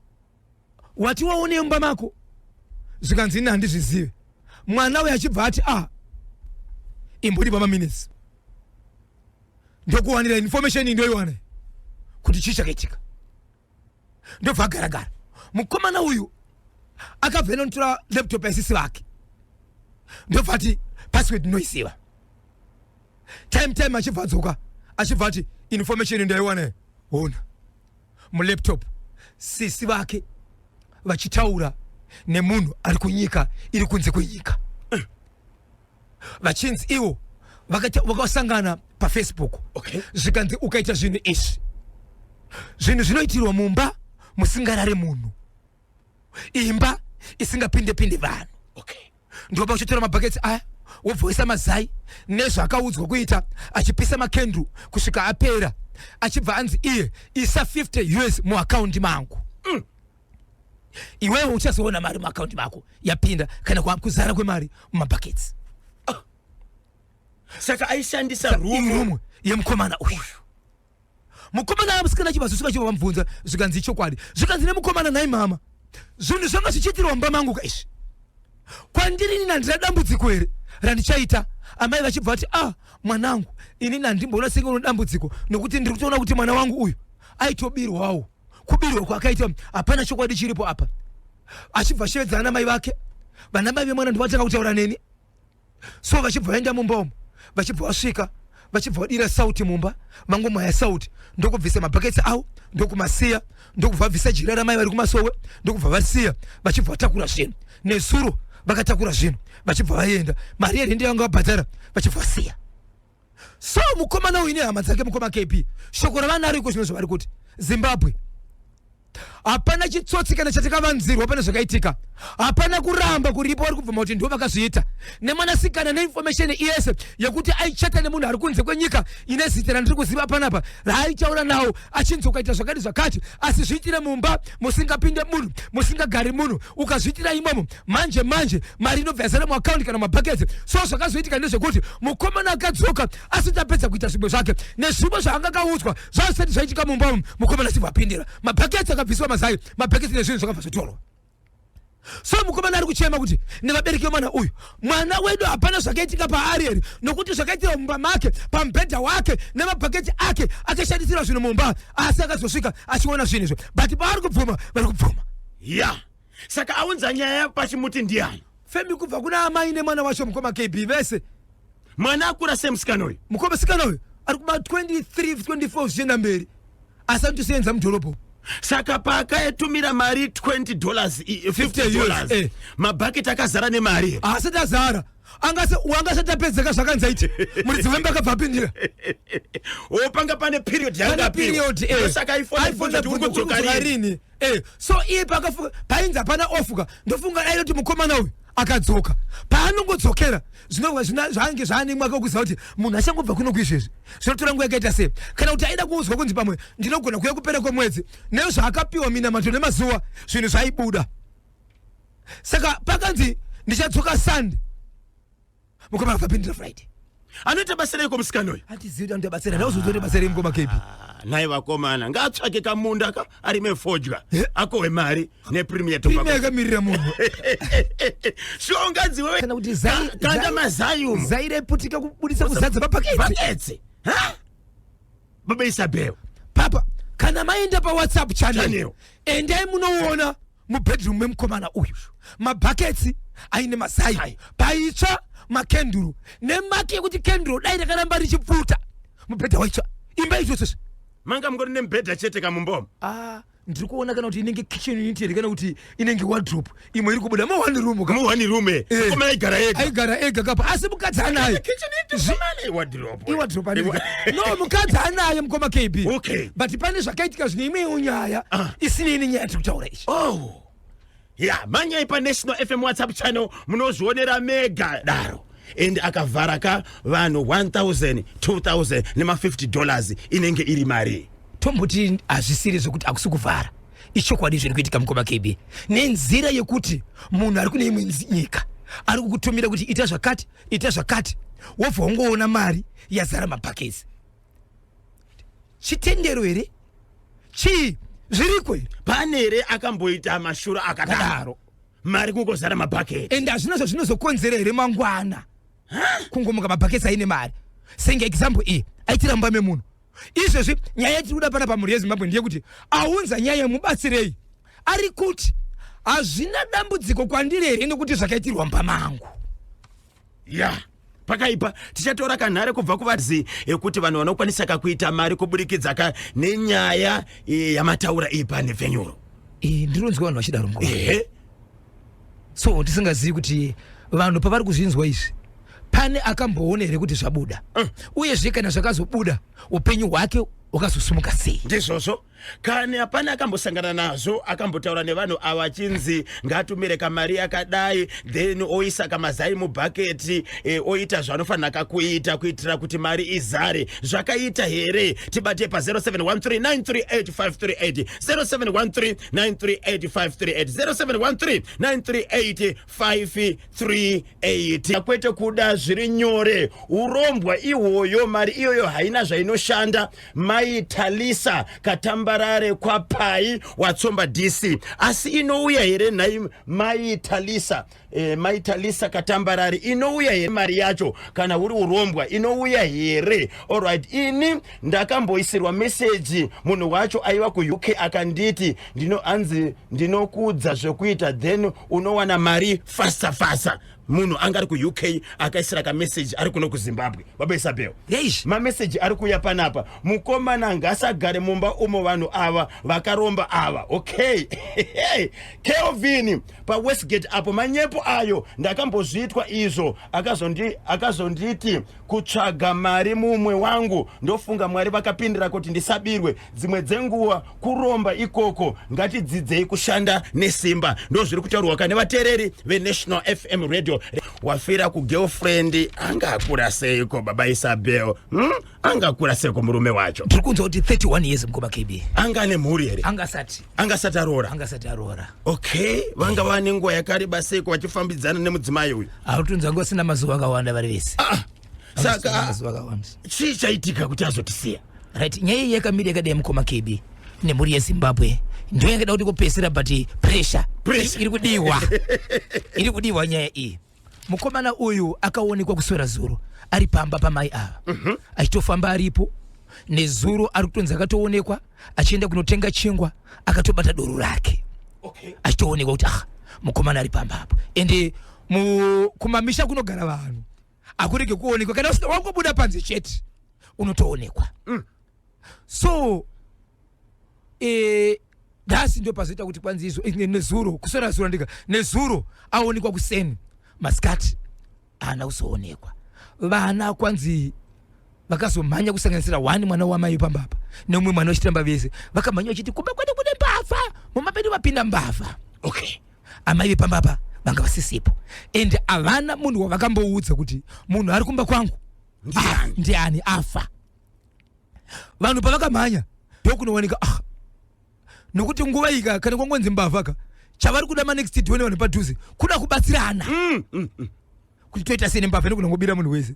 wati waone mumba mako?" Zvikanzi, "Ini handizvizive." Mwana uyo achibva ati, "Ah, imboripa maminutes, ndokuwanira information, ndoiwana kuti chii chakaitika." Ndobva agaragara. Mukomana uyu akabva enonotora laptop yaisisi vake, ndobva ati, "Password ndinoiziva." Time time achibva adzoka, achibva ati, "Information ndaiwana, hona mulaptop." Sisi vake vachitaura nemunhu ari kunyika iri kunze kwenyika, vachinzi ivo vakasangana paFacebook. Zvikanzi, "Ukaita zvinhu izvi, zvinhu zvinoitirwa mumba musingarare munhu, imba isingapinde-pinde vanhu, ndopa uchitora mabhaketsi aya, wobva mazai nezvaakaudzwa kuita, achipisa makenduru kusvika apera, achibva anzi iye, isa 50 US muakaundi mangu, iwewe uchazoona mari muakaundi mako yapinda kana kuzara kwemari mumabhaketsi." Saka aishandisa room Room yemukomana uyu. Mukomana, musikana achibva azosvika, chibva vamubvunza. Zvikanzi, "Chokwadi." Zvikanzi nemukomana, "Nhai mama, zvinhu zvanga zvichiitirwa mumba mangu kaizvi, kwandiri inini handina dambudziko here randichaita?" Amai vachibva vati, "Ah, mwanangu, inini handimboona senge uno dambudziko, nokuti ndiri kutoona kuti mwana wangu uyu aitobirwawo. Kubirwa kwaakaita hapana chokwadi chiripo apa." Achibva ashevedza ana mai vake. Vana mai vemwana ndovatanga kutaura neni. So vachibva vaenda mumba umu, vachibva vasvika, vachibva vadira sauti mumba, vangomwaya sauti, ndokubvisa mabhaketsi avo, ndokumasiya, ndokubva vabvisa jira ramai vari kumasowe, ndokubva vasiya, vachibva vatakura zvinhu. Nezuro vakatakura zvinhu, vachibva vaenda. Mari yerende yavanga vabhadhara vachibva vasiya. So mukomana uyu nehama dzake, mukoma KB, shoko ravanaro iko zvino zvavari kuti, Zimbabwe, Hapana chitsotsi kana chatakavanzirwa pane zvakaitika. Hapana kuramba kuripo, vari kubvuma kuti ndivo vakazviita. Nemwanasikana neinformation iyese yekuti aichata nemunhu ari kunze kwenyika ine zita randiri kuziva panapa raaitaura nawo achinzi ukaita zvakati zvakati, asi zviitire mumba musingapinde munhu, musingagari munhu, ukazviitira imomo manje manje mari inobva yazara muakaundi kana mabhaketi. So zvakazoitika ndezvekuti mukomana akadzoka asati apedza kuita zvimwe zvake nezvimwe zvaanga akaudzwa zvazvisati zvaitika mumba umu, mukomana achibva apindira mabhaketi, akabviswa mazai, mabhaketi nezvinhu zvakabva zvatorwa. So mukomana ari kuchema kuti nevabereki vemwana uyu, mwana wedu hapana zvakaitika paari here, nokuti zvakaitika mumba make, pamubhedha wake nemabhaketi ake, akashandisira zvinhu mumba, asi akazosvika achiona zvinhu izvo. But paari kubvuma, vari kubvuma. Ya, saka aunza nyaya pachimuti ndiani? Femi kubva kuna amai nemwana wacho, mukoma KB, vese. Mwana akura semusikana uyu? Mukoma, sikana uyu ari kuma 23 24 zvichienda mberi, asi anotosenza mudhorobho. Saka paakatumira mari $20, 50 euros, dollars, mabhaketi akazara nemari here? Asati azara, angase wangasati apedzeka zvakanzi aiti muridzi wemba akabva apindira. O, panga pane period. Pane period. Saka iPhone kuti uri kudzoka rini. Rini. So iye pakafunga painzi hapana ofuka, ndofunga dai kuti mukomana uyu akadzoka, paanongodzokera zvinova zvange zvaane mwaka wekuziva kuti munhu achangobva kuno kuizvezvi, zvinotora nguva yakaita sei, kana kuti aida kuudzwa kunzi pamwe ndinogona kuuya kupera kwemwedzi. Nezvaakapiwa minamato nemazuva, zvinhu zvaibuda. Saka pakanzi ndichadzoka Sunday, mukomana akapindira Friday. Anoita basa reiko musikana uyu? Handizivi kuti anoita basa rei, ndauzoita basa rei, mukoma KB. Ah, nhai vakomana, ngaatsvake kamunda ka arime fodya, akohwe mari nepremier. Premier yakamirira munhu. Sure, unganzi wewe Kana kuti kanda mazai umo. Zai raiputika kubudisa kuzadza mapaketi. Paketse ha, baba Isabel. Papa, kana maenda paWhatsApp channel, Channel. Endai munoona mubedroom memukomana uyu, mabhaketsi aine mazai, Zai. paitsva makenduru nemaki yekuti kenduru dai rakaramba richipfuta, mubhedha waitsva, imba izvozvozvo. Manga mungori nemubhedha chete kamumbomo? Ah, ndiri kuona kana kuti inenge kitchen unit here, kana kuti inenge wardrobe imwe iri kubuda mu one room ka. Mu one room. Mukomana aigara ega? Aigara ega kapa, asi mukadzi anaye. Kitchen unit, mukomana, iwardrobe. Iwardrobe no, mukadzi anaye, mukoma KB. But pane zvakaitika zvine imwewo nyaya isinei nenyaya yatiri kutaura ichi. Oh ya, manyai paNational FM WhatsApp channel, munozvionera mega daro. And akavhara ka vanhu 1000, 2000 nema$50, inenge iri mari. Tomboti hazvisiri zvekuti hakusi kuvhara, ichokwadi zviri kuitika, mukoma KB, nenzira yekuti munhu ari kune imwe nyika ari kukutumira kuti ita zvakati, ita zvakati, wobva wangoona mari yazara mabhakesi. Chitendero here? Chii zviriko here? Pane here akamboita mashura akadaro? Kadaro. Mari kungozara mabhaketi. Ende hazvina zvazvinozokonzera here mangwana kungomuka mabhaketi aine mari? Senge example iyi aitira mumba memunhu izvezvi. Nyaya yatiri kuda pana pamhuri yeZimbabwe ndeyekuti aunza nyaya, mubatsirei. Ari kuti hazvina dambudziko kwandiri here nekuti zvakaitirwa mumba mangu? Ya, pakaipa. Tichatora kanhare kubva kuvazi ekuti vanhu vanokwanisa kakuita mari kuburikidza ka nenyaya yamataura iyi panhepfenyuro. Ndinonzwa vanhu vachidaro, mukoma. Ehe. So tisingazivi kuti vanhu pavari kuzvinzwa izvi, pane akamboona here kuti zvabuda? Uyezve kana zvakazobuda, upenyu hwake hwakazosumuka sei? Ndizvozvo. Kana hapana akambosangana nazvo, akambotaura nevanhu ava achinzi ngaatumire kamari yakadai, then oisa kamazai mubhaketi, oita zvaanofanira kakuita kuitira kuti mari izare, zvakaita here? Tibate pa0713938538, 0713938538, 0713938538. Kwete kuda zviri nyore, urombwa ihwoyo. Mari iyoyo haina zvainoshanda. Mai Talisa Katambarare kwaPai Watsomba DC, asi inouya here nhai mai Talisa? Mai Talisa Katambarare, inouya here mari yacho kana uri urombwa? Inouya here? Alright, ini ndakamboisirwa meseji, munhu wacho aiva kuUK, akanditi ndino anzi ndinokudza zvekuita, then unowana mari fasta fasta. Munhu anga ari kuUK akaisira kameseji ari kuno kuZimbabwe. Baba Isabel, Eish. mameseji ari kuuya panapa. Mukomana ngasagare mumba umo, vanhu ava vakaromba ava. Okay, Kelvin paWestgate apo, manyepo. Manyepo ayo ndakambozviitwa izvo akazonditi akazondi kutsvaga mari mumwe wangu ndofunga Mwari vakapindira kuti ndisabirwe dzimwe dzenguva kuromba ikoko. Ngatidzidzei kushanda nesimba. Ndo zviri kutaurwa kane vateereri veNational FM Radio. Wafira kugirlfriend anga akura seiko baba Isabel? Anga akura seiko murume wacho? Tiri kunzwa kuti 31 years, mukoma KB. Anga ane mhuri here? Angasati. Angasati aroora? Angasati aroora. Okay, vanga vane nguva yakareba seiko vachifambidzana nemudzimai uyu? Ari kutonzi anga vasina mazuva akawanda vari vese. Ah, saka mazuva akawanda. Chii chaitika kuti azotisiya? Right, nyaya iyi yakamira yakadai, mukoma KB nemhuri yeZimbabwe. Ndo yakada kuti kupesera, but pressure Pressure. iri kudiwa, iri kudiwa nyaya iyi. Mukomana uyu akaonekwa kuswera zuro ari pamba pamai ava, achitofamba aripo. Nezuro ari kutonzi akatoonekwa achienda kunotenga chingwa akatobata doro rake, achitoonekwa kuti ah, mukomana ari pamba apo. Ende kumamisha kunogara vanhu akurege kuonekwa. Kana usina wangobuda panze chete unotoonekwa. So nhasi ndo pazoita kuti kwanzi izvo nezuro kuswera zuro ndika nezuro aonekwa kuseni, masikati haana kuzoonekwa. Vana kwanzi vakazomhanya, kusanganisira one mwana wamai pambapa neumwe mwana wachitamba vese. Vakamhanya vachiti kumba kwedu kune mbavha, mumba medu vapinda mbavha. Amai vepambapa vanga vasisipo and havana munhu wavakamboudza kuti munhu ari kumba kwangu Ndiani? Ah, ndiani afa. Vanhu pavakamhanya ndokunowanika ah, nokuti nguva ika kana kwangonzi mbavha ka, chavari kuda manext door nevanhu padhuze kuda kubatsirana kuti toita sei nembavha nekunongobira munhu wese.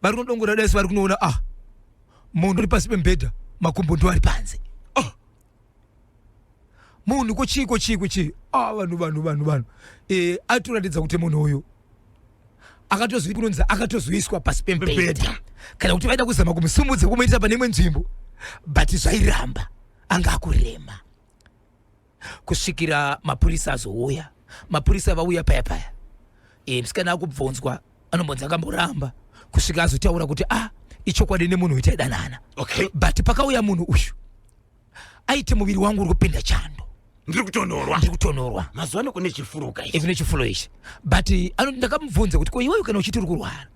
Vari kunodongora dai vari kunoona ah, munhu uri pasi pemubhedha, makumbo ndo ari panze. Oh. Munhu kuchii kuchii kuchii ah, vanhu vanhu vanhu vanhu atoratidza kuti munhu uyu akatozwi kunonzi akatozoiswa pasi pemubhedha Pemubhedha. kana kuti vaida kuzama kumusumudza kumuitisa pane imwe nzvimbo, but zvairamba, anga akurema kusvikira mapurisa azouya. Mapurisa vauya paya paya, musikana akubvunzwa, anombonzi akamboramba kusvika azotaura kuti ah, ichokwadi nemunhu uyu taidanana. But pakauya munhu uyu aiti muviri wangu uri kupinda chando. Ndiri kutonhorwa. Ndiri kutonhorwa. Mazuva ano kune chifuruka ichi. Kune chifuro ichi, but anoti ndakamubvunza kuti ko iwewe kana uchiti uri kurwara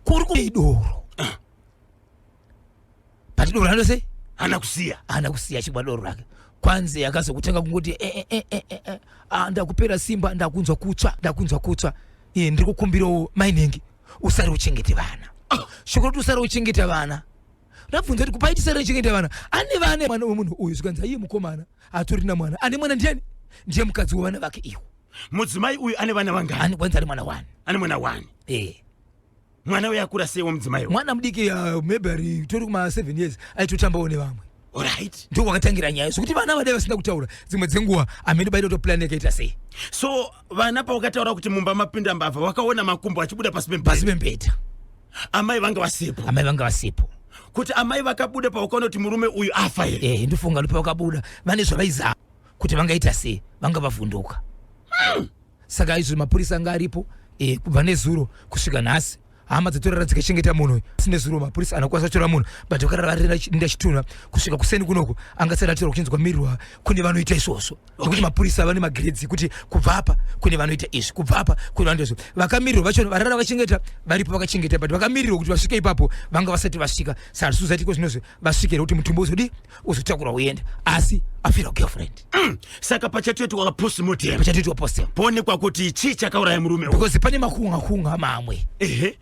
kuri kudei doro? But doro anose Hana kusiya. Haana kusiya chimwa doro rake. Kwanzi akazokutanga kungoti eh, eh, eh, eh, eh. Ah, ndakupera simba, ndakunzwa kutsva, ndakunzwa kutsva. Iye ndiri kukumbirawo mainingi usare uchengete vana. Shoko rekuti usare uchengete vana, ndabvunza kuti kupaiti sare uchengete vana, ane vana mwana wemunhu uyu? Zvikanzi aiye mukomana hatorina mwana, ane mwana ndiani? Ndiye mukadzi wevana vake iwo. Mudzimai uyu ane vana vangani? Ane, kwanzi ane mwana wani. Ane mwana wani. Mwana uyu akura sei wemudzimai uyu? Mwana mudiki, maybe ari tori kuma 7 years, aitotambawo nevamwe. Ndo kwakatangira nyaya zvokuti vana vadai vasina kutaura dzimwe dzenguva amene baida kutoplan yakaita sei. So vana pavakataura kuti mumba mapinda mbavha, vakaona makumbo achibuda pasi pasi pemubhedha? Pemubhedha. Amai vanga vasipo? Amai vanga vasipo. Kuti amai vakabuda pavakaona kuti murume uyu afa here? Ndofunga ndipo vakabuda vane zvavaizama kuti vangaita sei, vanga vavhunduka. Saka izvo mapurisa anga aripo kubva nezuro kusvika nhasi. Hama dzatorara dzikachengeta munhu uyu. Asi nezuro mapurisa anokwanisa kutora munhu, but vakarara varinda chitunha kusvika kuseni kunoku. Angasati atorwa kuchinzwa mirirwa kune vanoita izvozvo, nekuti mapurisa vane magrades kuti kubva apa kune vanoita izvi, kubva apa kune vanoita izvi. Vakamirirwa vacho varara vakachengeta varipo vakachengeta, but vakamirirwa kuti vasvike ipapo vanga vasati vasvika. Saka tisuzati ko zvinozvi vasvikire kuti mutumbi uzodi uzotakurwa uenda, asi afira girlfriend. Saka pachatoitwa postmortem? Pachatoitwa postmortem. Poonekwa kuti chii chakauraya murume uyu. Because pane makunga kunga mamwe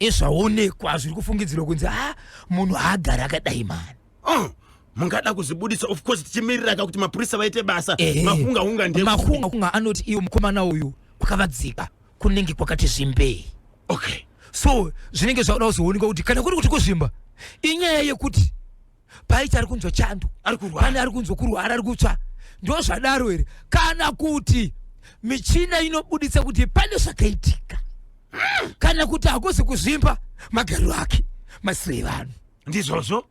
ezvaonekwa zviri kufungidzirwa kunzi a munhu haagari akadai mani. Oh, mungada kuzvibudisa, of course tichimirira ka kuti mapurisa vaite basa. Makunga hunga ndiye? Makunga kunga anoti iwo mukomana uyu kwakavadzika kunenge kwakati zvimbei. So zvinenge zvakuda kuzoonekwa kuti kana kuri kuti kuzvimba inyaya yekuti paiti ari kunzwa chando, Ari kurwara. pane ari kunzwa kurwara, ari kutsva, ndo zvadaro here, kana kuti michina inobuditsa kuti pane zvakaitika, kana kuti hakuzi kuzvimba, magariro ake, masiro evanhu. Ndizvozvo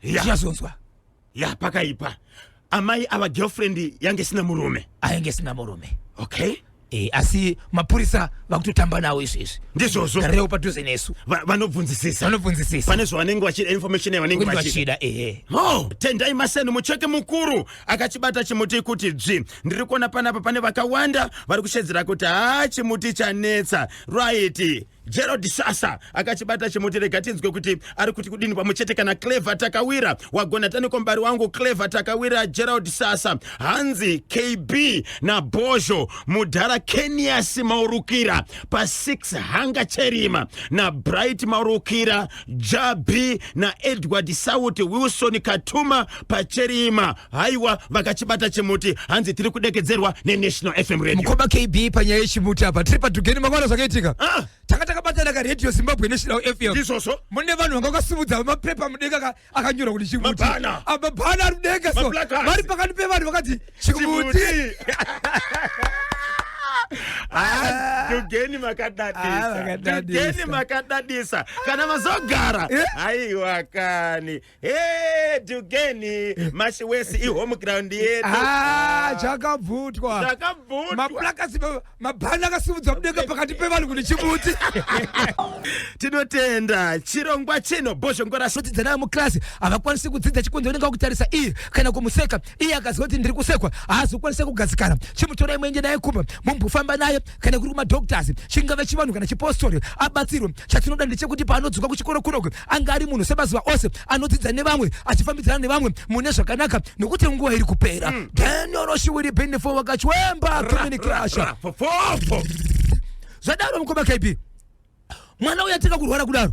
ya. Zvichazonzwa. Ya, pakaipa. Amai ava girlfriend yange isina murume? Ainge isina murume. E, asi mapurisa vakutotamba nawo izvezvi. Ndizvozvo. Garirewo padhuze nesu. Vanobvunzisisa. Vanobvunzisisa. Pane zvavanenge vachida, information yavanenge vachida, ehe. Oh, Tendai Maseni mucheke mukuru akachibata chimuti kuti dzvi. Ndiri kuona panapa pane vakawanda vari kushedzera kuti haa, chimuti chanetsa. Right. Gerald Sasa akachibata chimuti, rega tinzwe kuti ari kuti kudini pamwe chete kana Clever Takawira. Wagona taniko mubari wangu Clever Takawira. Gerald Sasa hanzi KB naBhozho mudhara Kenias Maurukira pa6 Hanga Cherima naBright Maurukira, Jabi naEdward Sauti, Wilson Katuma paCherima. Haiwa, vakachibata chimuti, hanzi tiri kudekedzerwa neNational FM Radio. Mukoma KB, panyaya yechimuti apa tiri padhugeni mangwana zvakaitika. Ah. Tanga takabatana kaRadio Zimbabwe National FM. Ndizvozvo. Mune vanhu vanga vakasimudza mapepa mudenga akanyorwa kuti chimuti. Mabhana. Ah, mabhana ari mudenga so. Maplacards. Vari pakati pevanhu vakati chimuti. Ah, Dugeni makadadisa. Ah, makadadisa. Dugeni makadadisa. Kana mazogara. Eh? Aiwa kani. Hey, Dugeni, Mashiwesi ihome ground yedu. Ah, chakabvutwa. Chakabvutwa. Maplacards, mabhana akasimudzwa mudenga pakati pevanhu kuti chimuti. Tinotenda chirongwa chino Bhozhongora. Kudzidza nayo muklasi havakwanisi kudzidza, chikonzero unenge wakutarisa iye kana kumuseka. Iye akaziva kuti ndiri kusekwa, haazokwanisa kugadzikana. Chimutorai muende naye kumba, mumbofamba naye kana kuri kumadoctors, chingave chivanhu kana chipostori, abatsirwe. Chatinoda ndechekuti paanodzoka kuchikoro kunoko anga ari munhu semazuva ose, anodzidza nevamwe, achifambidzana nevamwe mune zvakanaka, nokuti nguva iri kupera. Daniel Roshiwiri Benefo wakachwemba communication. Fofofo. Zvadaro, mukoma KB, mwana uyu atanga kurwara kudaro,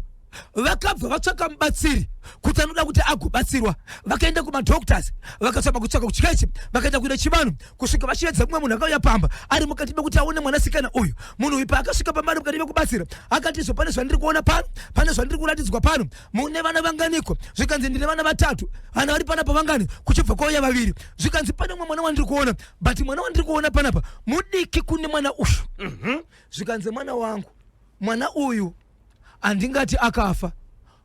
vakabva vatsvaka mubatsiri kuti anoda kuti agobatsirwa. Vakaenda kumadoctors, vakatsvaka kutsvaka kuchechi, vakaenda kuita chivanhu, kusvika vachiedza mumwe munhu akauya pamba ari mukati mekuti aone mwanasikana uyu. Munhu uyu paakasvika pamba ari mukati mekubatsira, akati izvo, pane zvandiri kuona pano, pane zvandiri kuratidzwa pano. Mune vana vanganiko? Zvikanzi ndine vana vatatu. Vana vari panapa vangani? Kuchibva kwauya vaviri. Zvikanzi pane mumwe mwana wandiri kuona, but mwana wandiri kuona panapa mudiki kune mwana uyu. Zvikanzi mwana wangu, mwana uyu handingati akafa.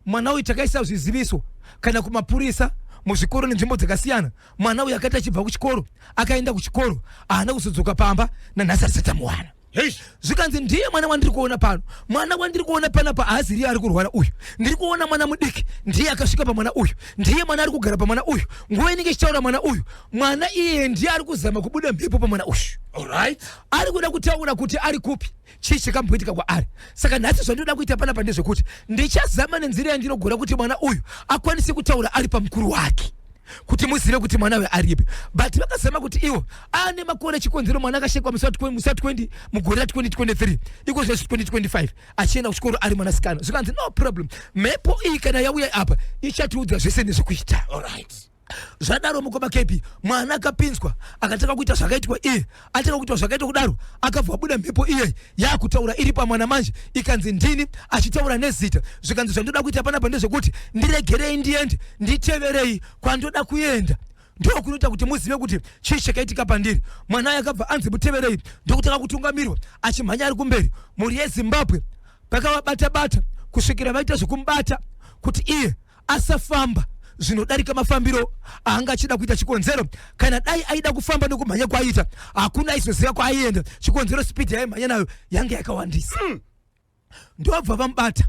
Mwana uyu takaisa zviziviso kana kumapurisa, muzvikoro nenzvimbo dzakasiyana. Mwana uyu akaita achibva kuchikoro, akaenda kuchikoro, haana kuzodzoka pamba, nanhasi asati amuwana. Hey. Zvikanzi ndiye mwana wandiri kuona pano. Mwana wandiri kuona panapa haaziriye ari kurwara uyu. Ndiri kuona mwana mudiki ndiye akasvika pamwana uyu, ndiye mwana ari kugara pamwana uyu. Nguva inenge ichitaura mwana uyu, mwana iye ndiye ari kuzama kubuda mhepo pamwana uyu. All right. Ari kuda kutaura kuti ari kupi, chii chakamboitika kwaari. Saka nhasi zvandinoda kuita panapa ndezvekuti ndichazama nenzira yandinogona kuti mwana uyu akwanise kutaura ari pamukuru wake, kuti muzive kuti mwana uyu aripi. But vakazama kuti iwo ane makore, chikonzero mwana akashekwa musi wa20 mugore ra2023, iko zvesi 2025, achienda kuchikoro ari mwanasikana. Zvikanzi no problem, mhepo iyi kana yauya apa ichatiudza zvese nezvekuita. All right. Zvadaro, mukoma KB, mwana akapinzwa, akatanga kuita zvakaitwa iye. Atanga kuitwa zvakaitwa kudaro, akabva abuda mhepo iye yakutaura iri pamwana manje, ikanzi ndini, achitaura nezita. Zvikanzi zvandoda kuita panapa ndezvekuti ndiregerei ndiende, nditeverei kwandoda kuenda, ndokunoita kuti muzive kuti chii chakaitika pandiri. Mwana uyu akabva anzi muteverei, ndokutanga kutungamirwa achimhanya ari kumberi. Mhuri yeZimbabwe, pakavabata-bata kusvikira vaita zvekumubata kuti iye asafamba zvinodarika mafambiro aanga achida kuita. Chikonzero, kana dai aida kufamba nekumhanya kwaiita, hakuna aizoziva kwaaienda. Chikonzero, speed yaimhanya nayo yange yakawandisa. Ndobva vamubata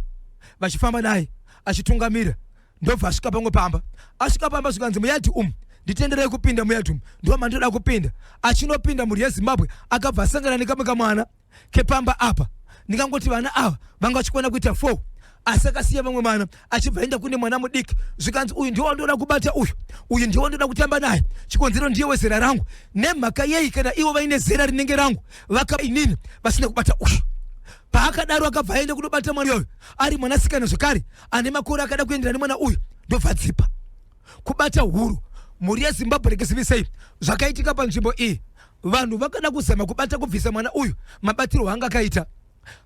vachifamba naye achitungamira, ndobva asvika pamwe pamba. Asvika pamba, zvikanzi muyadhi umu, nditenderei kupinda muyadhi umu, ndo mandinoda kupinda. Achinopinda, mhuri yeZimbabwe, akabva asangana nekamwe kamwana kepamba apa. Ndingangoti vana ava vanga vachikwana kuita 4, asi akasiya vamwe vana achibva aenda kune mwana mudiki. Zvikanzi uyu ndiwo wandoda kubata uyu, uyu ndiwo wandoda kutamba naye, chikonzero ndiye wezera rangu. Nemhaka yei kana ivo vaine zera rinenge rangu vaka inini vasina kubata uyu? Paakadaro, akabva aenda kunobata mwana uyu, ari mwanasikana zvekare ane makore akada kuenderana nemwana uyu, ndobva dzipa kubata huro. Mhuri yeZimbabwe, rekezivisei zvakaitika panzvimbo iyi. Vanhu vakada kuzama kubata kubvisa mwana uyu. Mabatirwo anga akaita,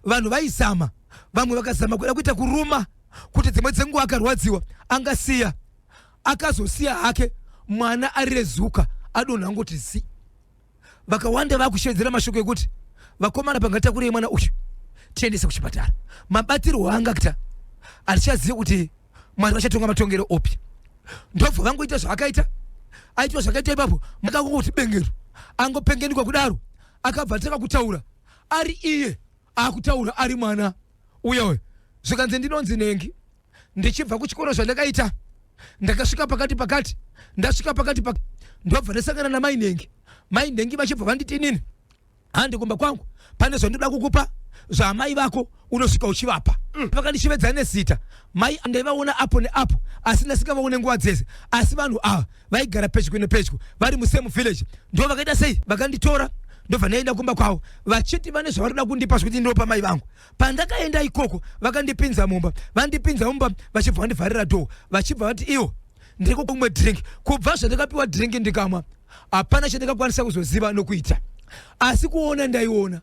vanhu vaizama, vamwe vakazama kuda kuita kuruma kuti dzimwe dzenguva akarwadziwa angasiya. Akazosiya hake, mwana arirezuka, adonha, angoti zi. Vakawanda vakushedzera mashoko ekuti vakomana, pangatakurei mwana uyu tiendese kuchipatara. Mabatirwo anga kuita, hatichazivi kuti Mwari vachatonga matongero opi. Ndobva vangoita zvaakaita, aitwa zvakaita ipapo, makangoti bengero, angopengenuka kudaro, akabva atanga kutaura. Ari iye akutaura ari mwana uya uyu. Zvikanzi, "Ndinonzi Nengi, ndichibva kuchikoro zvandakaita, ndakasvika pakati pakati, ndasvika pakati pakati ndobva ndasangana namai Nengi. Mai Nengi vachibva vanditi, 'Inini handi kumba kwangu, pane zvandoda kukupa zvaamai vako, unosvika uchivapa.' Vakandishevedza nezita. Mai ndaivaona apo neapo, asi ndasingavaone nguva dzese, asi vanhu ava vaigara pedyo nepedyo, vari musame village. Ndo vakaita sei, vakanditora, ndobva ndaenda kumba kwavo vachiti vane zvavanoda kundipa zvekuti ndinopa mai vangu. Pandakaenda ikoko, vakandipinza mumba. Vandipinza mumba, vachibva vandivharira door, vachibva vati iwo ndiri kumwe drink. Kubva zvandakapiwa drink ndikamwa, hapana chandakakwanisa kuzoziva nokuita, asi kuona ndaiona,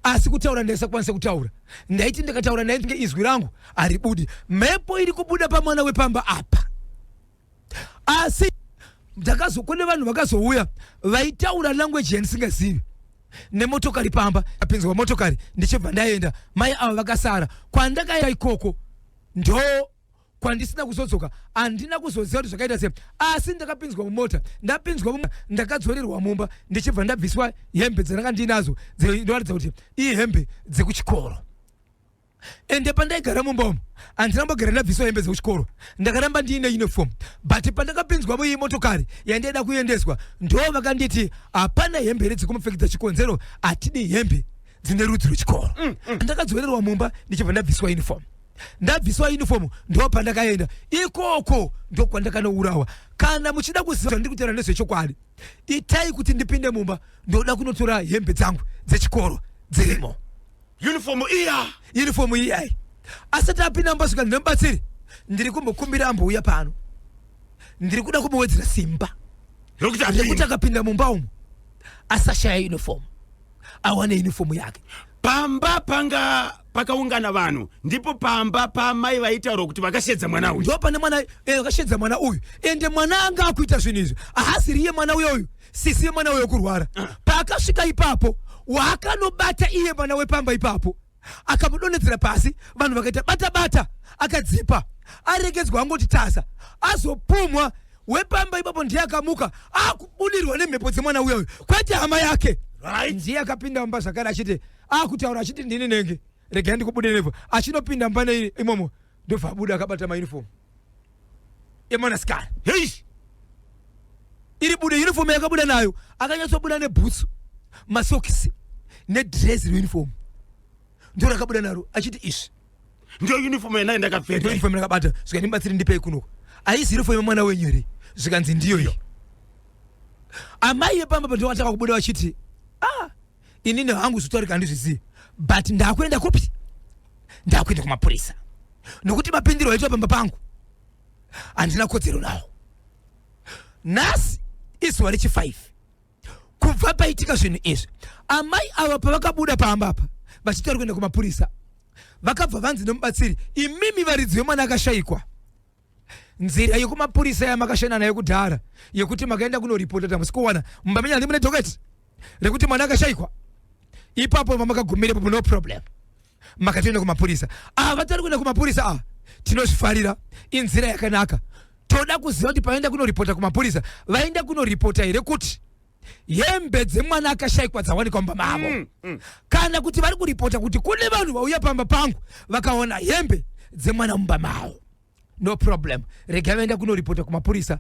asi kutaura ndaisakwanisa kutaura. Ndaiti ndikataura, ndainge izwi rangu haribudi, mhepo iri kubuda pamwana wepamba apa. Asi ndakazokune vanhu vakazouya vaitaura language yandisingazivi nemotokari pamba. Apinzwa motokari, ndichibva ndaenda. Mai ava vakasara. Kwandakaenda ikoko ndo kwandisina kuzodzoka. Handina kuzoziva kuti zvakaita sei, asi ndakapinzwa mumota. Ndapinzwa, ndakadzorerwa mumba, ndichibva ndabviswa hembe dzandanga ndinazo, dzinoratidza kuti ihembe dzekuchikoro. Ende pandaigara mumba umu, handina kumbogara ndabviswa hembe dzekuchikoro, ndakaramba ndiine uniform. But pandakapinzwa muiyi motokari yandaida kuendeswa, ndo vakanditi hapana hembe here dzekumupfekedza, chikonzero hatidi hembe dzine rudzi rwechikoro. Ndakadzorerwa mumba, ndichibva ndabviswa uniform. Ndabviswa uniform, ndo pandakaenda ikoko, ndo kwandakanourawa. Kana muchida kuziva zvandiri kutaura nezvechokwadi, itai kuti ndipinde mumba, ndoda kunotora hembe dzangu dzechikoro dzirimo. Uniform iya? Uniform iyai. Asati apinda mumba, svika ndinomubatsiri, ndiri kumbokumbira ambouya pano, ndiri kuda kumuwedzera simba rekuti rekuti apinde. Akapinda mumba umu asashaya uniform, awane uniform yake. Pamba panga pakaungana vanhu, ndipo pamba pamai vaitaura kuti vakashedza mwana uyu? Ndo pane mwana, vakashedza mwana uyu. Ende mwana anga akuita zvinhu izvi haasiri iye mwana uyoyu, sisi yemwana uyo kurwara. Paakasvika ipapo, waakanobata iye mwana wepamba ipapo, akamudonhedzera pasi, vanhu vakaita bata bata, akadzipa, aregedzwa angoti tasa, azopumwa wepamba ipapo ndiye akamuka akubudirwa nemhepo dzemwana uyoyo, kwete hama yake. Ndiye akapinda mumba zvakare achiti akutaura achiti, "Ndini nenge, regai ndikubude nepo." Achinopinda mumba nei imomo, ndobva abuda akabata mauniform emwanasikana. Hei! Iri bude uniform yakabuda nayo, akanyatsobuda nebhutsu, masokisi nedresi reuniform, ndo rakabuda naro achiti izvi Ndiyo uniform yandai ndakapfeka. Uniform rakabata. Zvika, "Ndibatsiri, ndipei kunoko, haisi uniform yemwana wenyu here?" Zvikanzi, "Ndiyo iyi." Amai vepamba pandokatanga kubuda vachiti, "Ah, inini hangu zvitaurika handizvizivi, but ndakuenda kupi? Ndakuenda kumapurisa, nokuti mapindiro aitwa pamba pangu handina kodzero nawo." Nhasi izuva rechi5 kubva paitika zvinhu izvi. Amai ava pavakabuda pamba apa vachiti vari kuenda kumapurisa, vakabva vanzi nemubatsiri, "Imimi varidzi vemwana akashayikwa, nzira yekumapurisa yamakashanda nayo kudhara, yekuti makaenda kunoripota tamusi kuwana mumba menyu, handi mune docket rekuti mwana akashayikwa ipapo pamakagumira ipapo? No problem, makatoenda kumapurisa. Ava vatari kuenda kumapurisa ava, tinozvifarira, inzira yakanaka. Toda kuziva kuti paenda kunoripota kumapurisa, vaenda kunoripota here kuti hembe dzemwana akashayikwa dzawanikwa mumba mavo, kana kuti vari kuripota kuti kune vanhu vauya pamba pangu vakaona hembe dzemwana mumba mavo? No problem, regai vaenda kunoripota kumapurisa."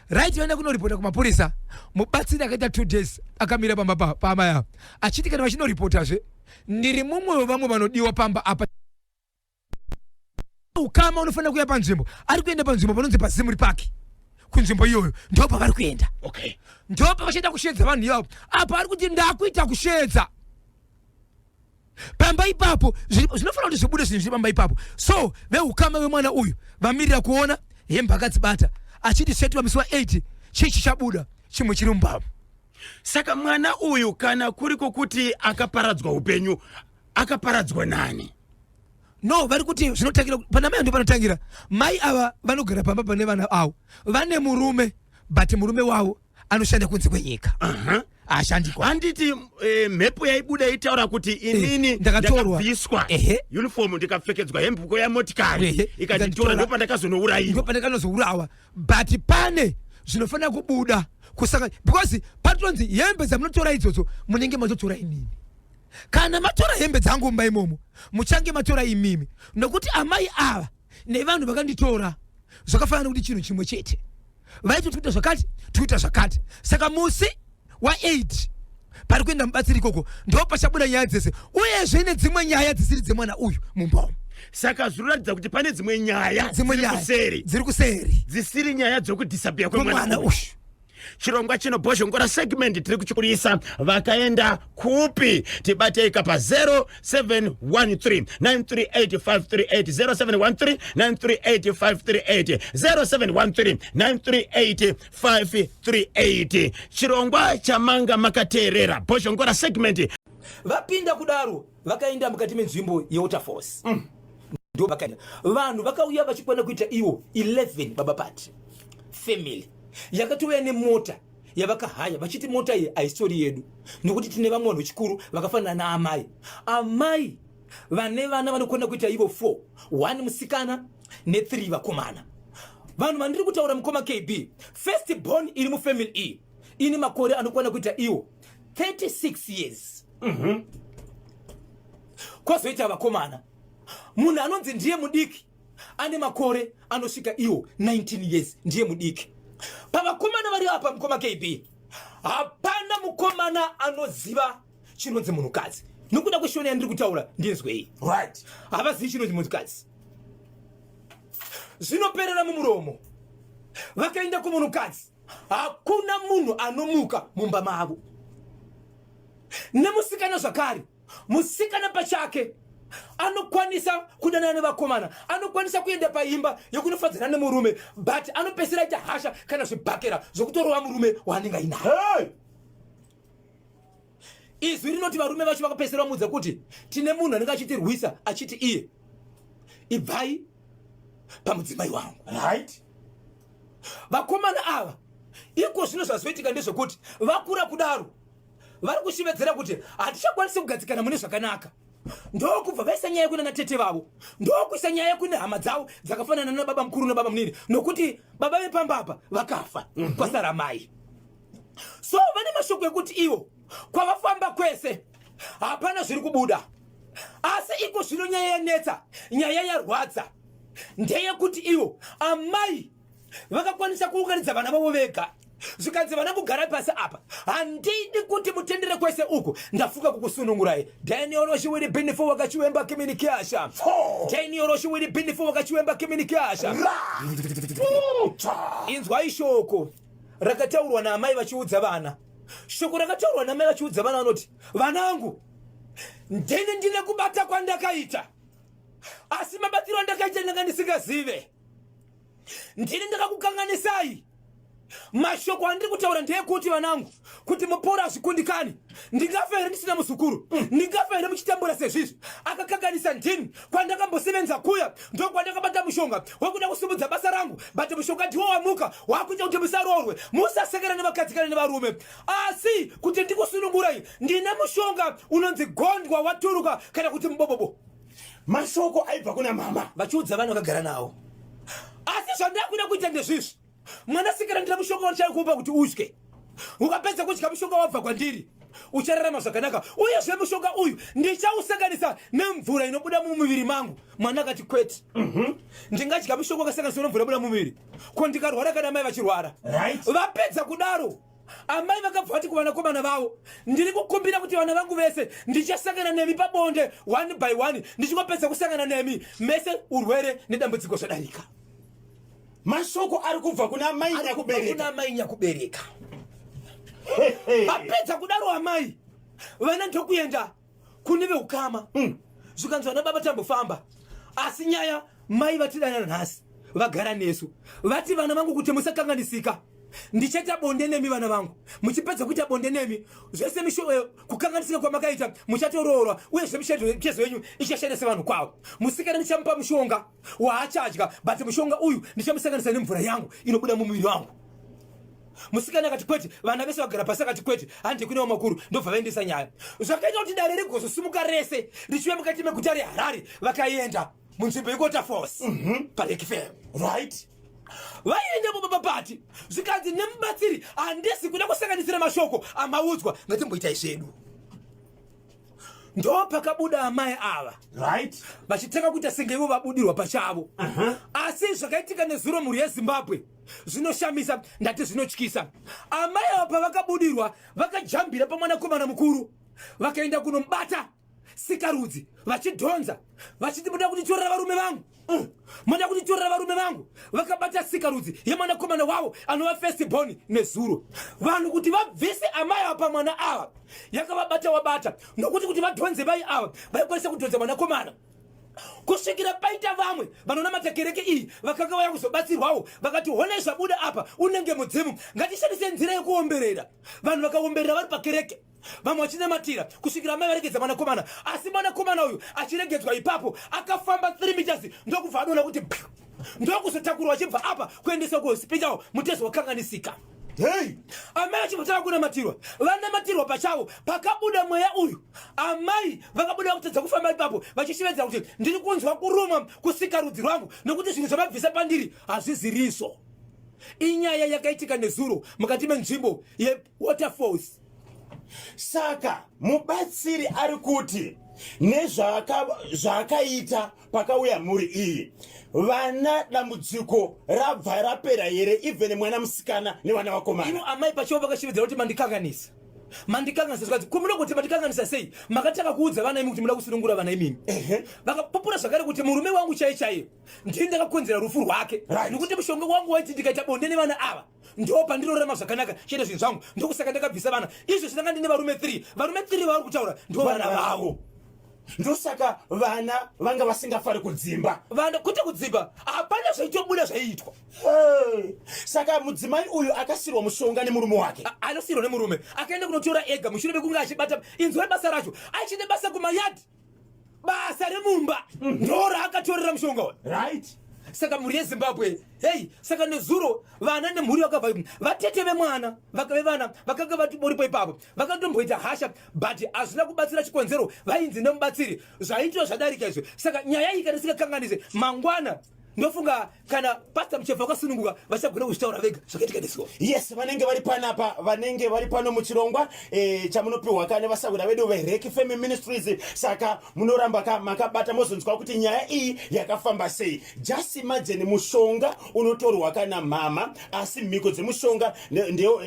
Right, vaenda kunoripota kumapurisa. Mubatsiri akaita 2 days akamira pamba paamai ava achiti kana vachinoripotazve, ndiri mumwe wevamwe vanodiwa pamba apa. Ukama unofanira kuuya panzvimbo. Ari kuenda panzvimbo panonzi paZimuri Park. Kunzvimbo iyoyo ndo pavari kuenda. Ndo pavachaita kushedza vanhu ivavo. Apa ari kuti ndakuita kushedza pamba ipapo, zvinofanira kuti zvibude zvinhu zviri pamba ipapo. So veukama vemwana uyu vamirira kuona hembe akadzibata, achiti zvichaitwa musi wa8, chii chichabuda chimwe chiri mubaba. Saka mwana uyu, kana kuri kwokuti akaparadzwa upenyu, akaparadzwa nani? No, vari kuti zvinotangira pana mai. Ndo panotangira. Mai ava vanogara pamba pane vana avo, vane murume, but murume wavo anoshanda kunze kwenyika. Haashandikwa. Handiti mhepo yaibuda itaura kuti inini Ndakatorwa. ndakabviswa uniform, ndikapfekedzwa hembuko yamotikari, ikanditora, ikanditora. Ndopandakazonourayiwa. Ndopandakanozourawa. But pane zvinofanira kubuda kusanga, because panotonzi hembe dzamunotora idzodzo munenge matotora inini. Kana matora hembe dzangu mumba imomo, muchange matora imimi, nokuti amai ava nevanhu vakanditora zvakafanana nekuti chinhu chimwe chete. Vaiti tikuita zvakati, tikuita zvakati. Saka musi wa8 pari kuenda mubatsiri ikoko ndo pachabuda nyaya dzese, uyezve nedzimwe nyaya dzisiri dzemwana uyu mumba umu. Saka zvinoratidza kuti pane dzimwe nyaya dzimwe dziri nyaya kuseri dziri kuseri dzisiri nyaya dzokudisappear kwemwana kwemwana uyu. uyu. Chirongwa chino Bhozhongora segment tiri kuchikurisa vakaenda kupi? Tibateika pa 0713 938 538, 0713 938 538, 0713 938 538. Chirongwa chamanga makateerera, Bhozhongora segment. Vapinda kudaro, vakaenda mukati menzvimbo yeWaterfalls. Ndo vakaenda vanhu vakauya vachikwana kuita iwo 11. Baba Pati, family yakatouya nemota yavakahaya, vachiti mota iyi haisitori yedu nokuti tine vamwe vanhu vechikuru vakafanana naamai. Amai vane vana vanokwana kuita ivo 4, 1 musikana ne3 vakomana. Vanhu vandiri kutaura, mukoma KB, first born iri mufamily iyi ine makore anokwana kuita iwo 36 years. Kwozoita vakomana, munhu anonzi ndiye mudiki ane makore anosvika iwo 19 years, ndiye mudiki pavakomana vari apa. Mukoma KB, hapana mukomana anoziva chinonzi munhukadzi. Nokuda kweshona yandiri kutaura, ndinzwei. Havazivi chinonzi munhukadzi, zvinoperera mumuromo. Vakaenda kumunhukadzi, hakuna munhu anomuka mumba mavo. Nemusikana zvakare, musikana pachake anokwanisa kudanana nevakomana, anokwanisa kuenda paimba yekunofadzana nemurume, but anopedzisira aita hasha kana zvibhakera zvokutorova murume waanenge ainaye. Hey! Izwi rinoti varume vacho vakapedzisira vamuudza kuti tine munhu anenge achitirwisa, achiti iye, "Ibvai pamudzimai wangu." Vakomana ava iko zvino zvazoitika ndezvekuti vakura kudaro, vari kushivedzera kuti hatichakwanisi kugadzikana mune zvakanaka. Ndokubva vaisa nyaya kuna natete vavo, ndokuisa nyaya kune hama dzavo dzakafanana nababa mukuru nababa munini, nokuti baba vepamba apa vakafa. Kwasara mai. So vane mashoko ekuti ivo kwavafamba kwese hapana zviri kubuda. Asi iko zvino nyaya yanetsa, nyaya yarwadza ndeyekuti ivo amai vakakwanisa kuunganidza vana vavo vega, zvikanzi, "Vana, kugara pasi apa, handidi kuti mutendere kwese uku. Ndafunga kukusunungurai." Daniel Roshiwiri Binifo wakachiwemba kiminikiasha. Daniel Roshiwiri Binifo wakachiwemba kiminikiasha. Inzwai shoko rakataurwa naamai vachiudza vana. Shoko rakataurwa naamai vachiudza vana, vanoti, "Vanangu, ndini ndine kubata kwandakaita, asi mabatiro andakaita ndanga ndisingazive. Ndini ndakakukanganisai. Mashoko andiri kutaura ndeyekuti, vanangu, kuti mupora hazvikundikani. Ndingafa here ndisina muzukuru? Ndingafa here muchitambura sezvizvi? Akakanganisa ndini. Kwandakambosevenza kuya ndokwandakabata mushonga wekuda kusimudza basa rangu, but mushonga ndiwo wamuka wakuita kuti musaroorwe, musasekera nevakadzi kana nevarume. Asi kuti ndikusunungurai, ndine mushonga unonzi gondwa waturuka, kana kuti mubobobo." Mashoko aibva kuna mama vachiudza vanhu vakagara navo. "Asi zvandakuda kuita ndezvizvi. Mwanasikana, ndina mushonga wandichakupa kuti udye. Ukapedza kudya mushonga wabva kwandiri, uchararama zvakanaka. Uyezve mushonga uyu ndichausanganisa nemvura inobuda mumuviri mangu." Mwana akati, "Kwete. Ndingadya mushonga wakasanganiswa nemvura inobuda mumuviri? Ko ndikarwara kana mai vachirwara?" Vapedza kudaro, amai vakabva vati kuvanakomana vavo, "Ndiri kukumbira kuti vana vangu vese ndichasangana nemi pabonde one by one. Ndichingopedza kusangana nemi mese, urwere nedambudziko zvadarika." Mashoko ari kubva kuna mai Ari kubva nyakubereka. Kuna amai nyakubereka. Vapedza kudaro amai, vana ndokuenda kune veukama. Zvikanzi, "Vana baba, tambofamba, asi nyaya mai vatidanana nhasi, vagara nesu, vati, vana vangu, kuti musakanganisika, ndichaita bonde nemi vana vangu. Muchipedza kuita bonde nemi zvese, kukanganisika kwamakaita muchatoroorwa, uyezve mitezo yenyu ichashanda sevanhu kwavo. Musikana ndichamupa mushonga waachadya, but mushonga uyu ndichamusanganisa nemvura yangu inobuda mumuviri wangu." Musikana akati, "Kwete." Vana vese vagara pasi, akati, "Kwete, handi kune vamakuru." Ndobva vaendesa nyaya, zvakaita kuti dare rigozosimuka rese richiuya mukati meguta reHarare. Vakaenda munzvimbo yeWaterfalls, paLake Fam. Vaiendapo, baba Pati, zvikanzi nemubatsiri, "Handisi kuda kusanganisira mashoko amaudzwa, ngatimboitai zvedu." Ndo pakabuda amai ava. Right. Vachitanga kuita senge ivo vabudirwa pachavo. Asi zvakaitika nezuro mhuri yeZimbabwe zvinoshamisa, ndati zvinotyisa. Amai ava pavakabudirwa vakajambira pamwanakomana mukuru vakaenda kunomubata sikarudzi vachidhonza vachiti muda kunditorera varume vangu. Moda kunditorera varume vangu. Vakabata sikarudzi yemwanakomana wavo anova first born nezuro. Vanhu kuti vabvise amai ava pamwana ava yakavabata wabata, nokuti kuti vadhonze vai ava vaikwanisa kudhonza mwanakomana kusvikira paita vamwe vanonamata kereke iyi vakanga vaya kuzobatsirwawo, vakati honai zvabuda apa, unenge mudzimu, ngatishandise nzira yekuomberera. Vanhu vakaomberera vari pakereke, vamwe vachinamatira kusvikira amai varegedza mwanakomana. Asi mwanakomana uyu achiregedzwa ipapo akafamba 3 meters ndokubva adona kuti piu, ndokuzotakurwa achibva apa kuendeswa kuhospital, mutezo wakanganisika. Hey! Amai vachibva tava kunamatirwa, vanamatirwa pachavo, pakabuda mweya uyu. Amai vakabuda kutadza kufamba ipapo vachishevedzera kuti ndiri kunzwa kurumwa kusikarudzi rwangu nokuti zvinhu zvavabvisa pandiri hazvizirizvo. Inyaya yakaitika nezuro mukati menzvimbo yeWaterfalls. Saka mubatsiri ari kuti nezvaakaita pakauya mhuri iyi, vana dambudziko rabva rapera here, even mwana musikana nevana vakomana? Ivo amai pachavo vakashevedzera kuti mandikanganisa, mandikanganisa. Zvikanzi kumuda kuti mandikanganisa sei? Makatanga kuudza vana imi kuti muda kusunungura vana imimi. Vakapupura zvakare kuti murume wangu chaiye chaiye ndini ndakakonzera rufu rwake. Nokuti mushonga wangu waiti ndikaita bonde nevana ava ndo pandinorarama zvakanaka chete zvinhu zvangu, ndokusaka ndakabvisa vana. Izvo zvitanga ndine varume 3, varume 3 vavari kutaura ndo vana vavo. Ndosaka vana vanga vasingafari kudzimba. Vana kwete kudzimba, hapana zvaitobuda zvaiitwa. Hey. Saka mudzimai uyu akasirwa mushonga nemurume wake. Anosirwa nemurume akaenda kunotora ega mushure mekunge achibata. Inzwai basa racho, achine basa kumayadhi, basa remumba ndo raakatorera mushonga uyu. Saka mhuri yeZimbabwe, hei, saka nezuro vana nemhuri vakabva, vatete vemwana vevana vakanga vatoripo ipapo vakatomboita hasha, but hazvina kubatsira chikonzero vainzi nemubatsiri zvaitwa zvadarika izvi. Saka nyaya iyi kana isingakanganise mangwana, ndofunga kana Pastor Muchefa vakasununguka vachagona kuzvitaura vega zvakaitika nezuro. Yes, vanenge vari panapa, vanenge vari pano muchirongwa chamunopiwa ka nevasahwira vedu veReki Family Ministries. Saka munoramba ka makabata mozonzwa kuti nyaya iyi yakafamba sei. Just imagine, mushonga unotorwa kana mama, asi mhiko dzemushonga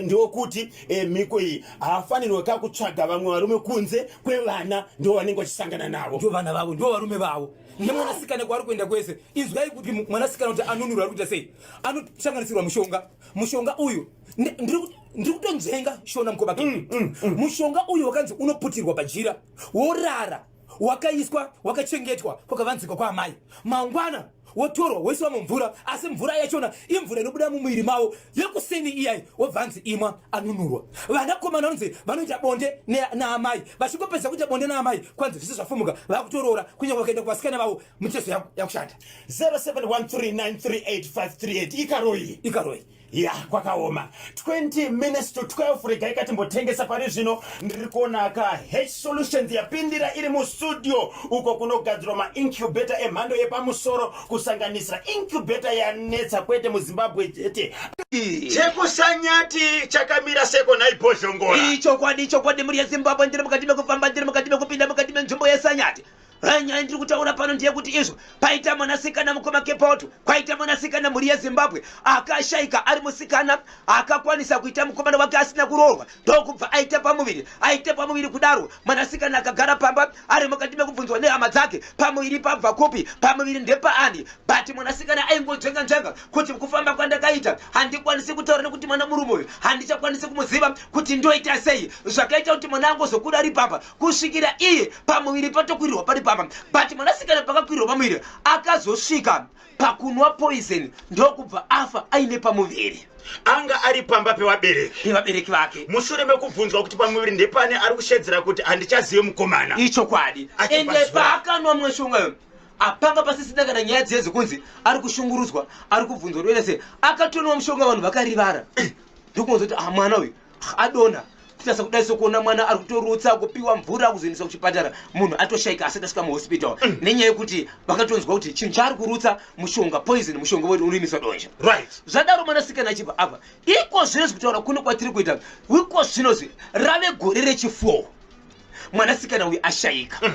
ndewokuti mhiko iyi haafanirwe ka kutsvaga vamwe varume kunze kwevana, ndo vanenge vachisangana navo, ndo vana vavo, ndo varume vavo nemwanasikana kwaari kuenda kwese. Inzwai kuti mwanasikana kuti anunurwa ari kuita sei. Anoshanganisirwa mushonga. Mushonga uyu ndiri kutonzvenga shona mukoma. Mushonga uyu wakanzi unoputirwa pajira, worara wakaiswa wakachengetwa kwakavanzikwa kwaamai. Mangwana wotorwa woiswa mumvura, asi mvura yachona imvura inobuda mumuviri mavo yekuseni iyai, wobvanzi imwa, anunurwa. Vanakomana vanonzi vanoita bonde naamai, vachingopedza kuita bonde naamai kwanzi zvese zvafumuka, vakutoroora. Kunyange vakaenda kuvasikana vavo mitezo yakushanda. 0713938538 ikaroi. Ikaroi. Ya, kwakaoma. 20 minutes to 12, regai katimbotengesa pari zvino. Ndiri kuona ka H Solutions yapindira iri mustudio, uko kunogadzirwa maincubator emhando yepamusoro, kusanganisira incubator yanetsa kwete muZimbabwe chete. Chekusanyati chakamira seko naibhozhongora. Ichokwadi, chokwadi, mhuri yeZimbabwe, ndiri mukati mekufamba, ndiri mukati mekupinda mukati menzvimbo yeSanyati. Nyaya ndiri kutaura pano ndeyekuti izvo paita mwanasikana mukoma Kepoto, kwaita mwanasikana, mhuri yeZimbabwe, akashaika ari musikana akakwanisa kuita mukomana wake asina kuroorwa, ndokubva aita pamuviri. Aita pamuviri kudaro, mwanasikana akagara pamba ari mukati mekubvunzwa nehama dzake, pamuviri pabva kupi, pamuviri ndepaani? But mwanasikana aingonzvenga nzvenga kuti kufamba kwandakaita handikwanisi kutaura nekuti mwana murume uyu handichakwanisi kumuziva kuti ndoita sei. Zvakaita kuti mwana angozokuda ari pamba kusvikira iye pamuviri patokwirirwa pari pamba. But mwanasikana pakakwirirwa pamuviri akazosvika pakunwa poison, ndokubva afa aine pamuviri. Anga ari pamba pevabereki. Pevabereki vake. Mushure mekubvunzwa kuti pamuviri ndepane, ari kushedzera kuti handichazive mukomana. Ichokwadi. Achibva ende zuva. Paakanwa mushonga apanga pasisina kana nyaya dziye dzekunzi ari kushungurudzwa, ari kubvunzwa kuti sei akatonwa mushonga. Vanhu vakarivara, ndokunzwa kuti ah, mwana uyu adonha. Kutarisa kudai sokuona mwana ari kutorutsa, kupiwa mvura, kuzoendeswa kuchipatara, munhu atoshaika asati asvika muhospital, nenyaya yekuti vakatonzwa kuti chinhu chaari kurutsa mushonga poison, mushonga wedu unoimisa donje. Zvadaro mwanasikana achibva apa. Iko zvinozvi kutaura kuno kwatiri kuita iko zvinozvi rave gore rechi4. Mwanasikana uyu ashayika.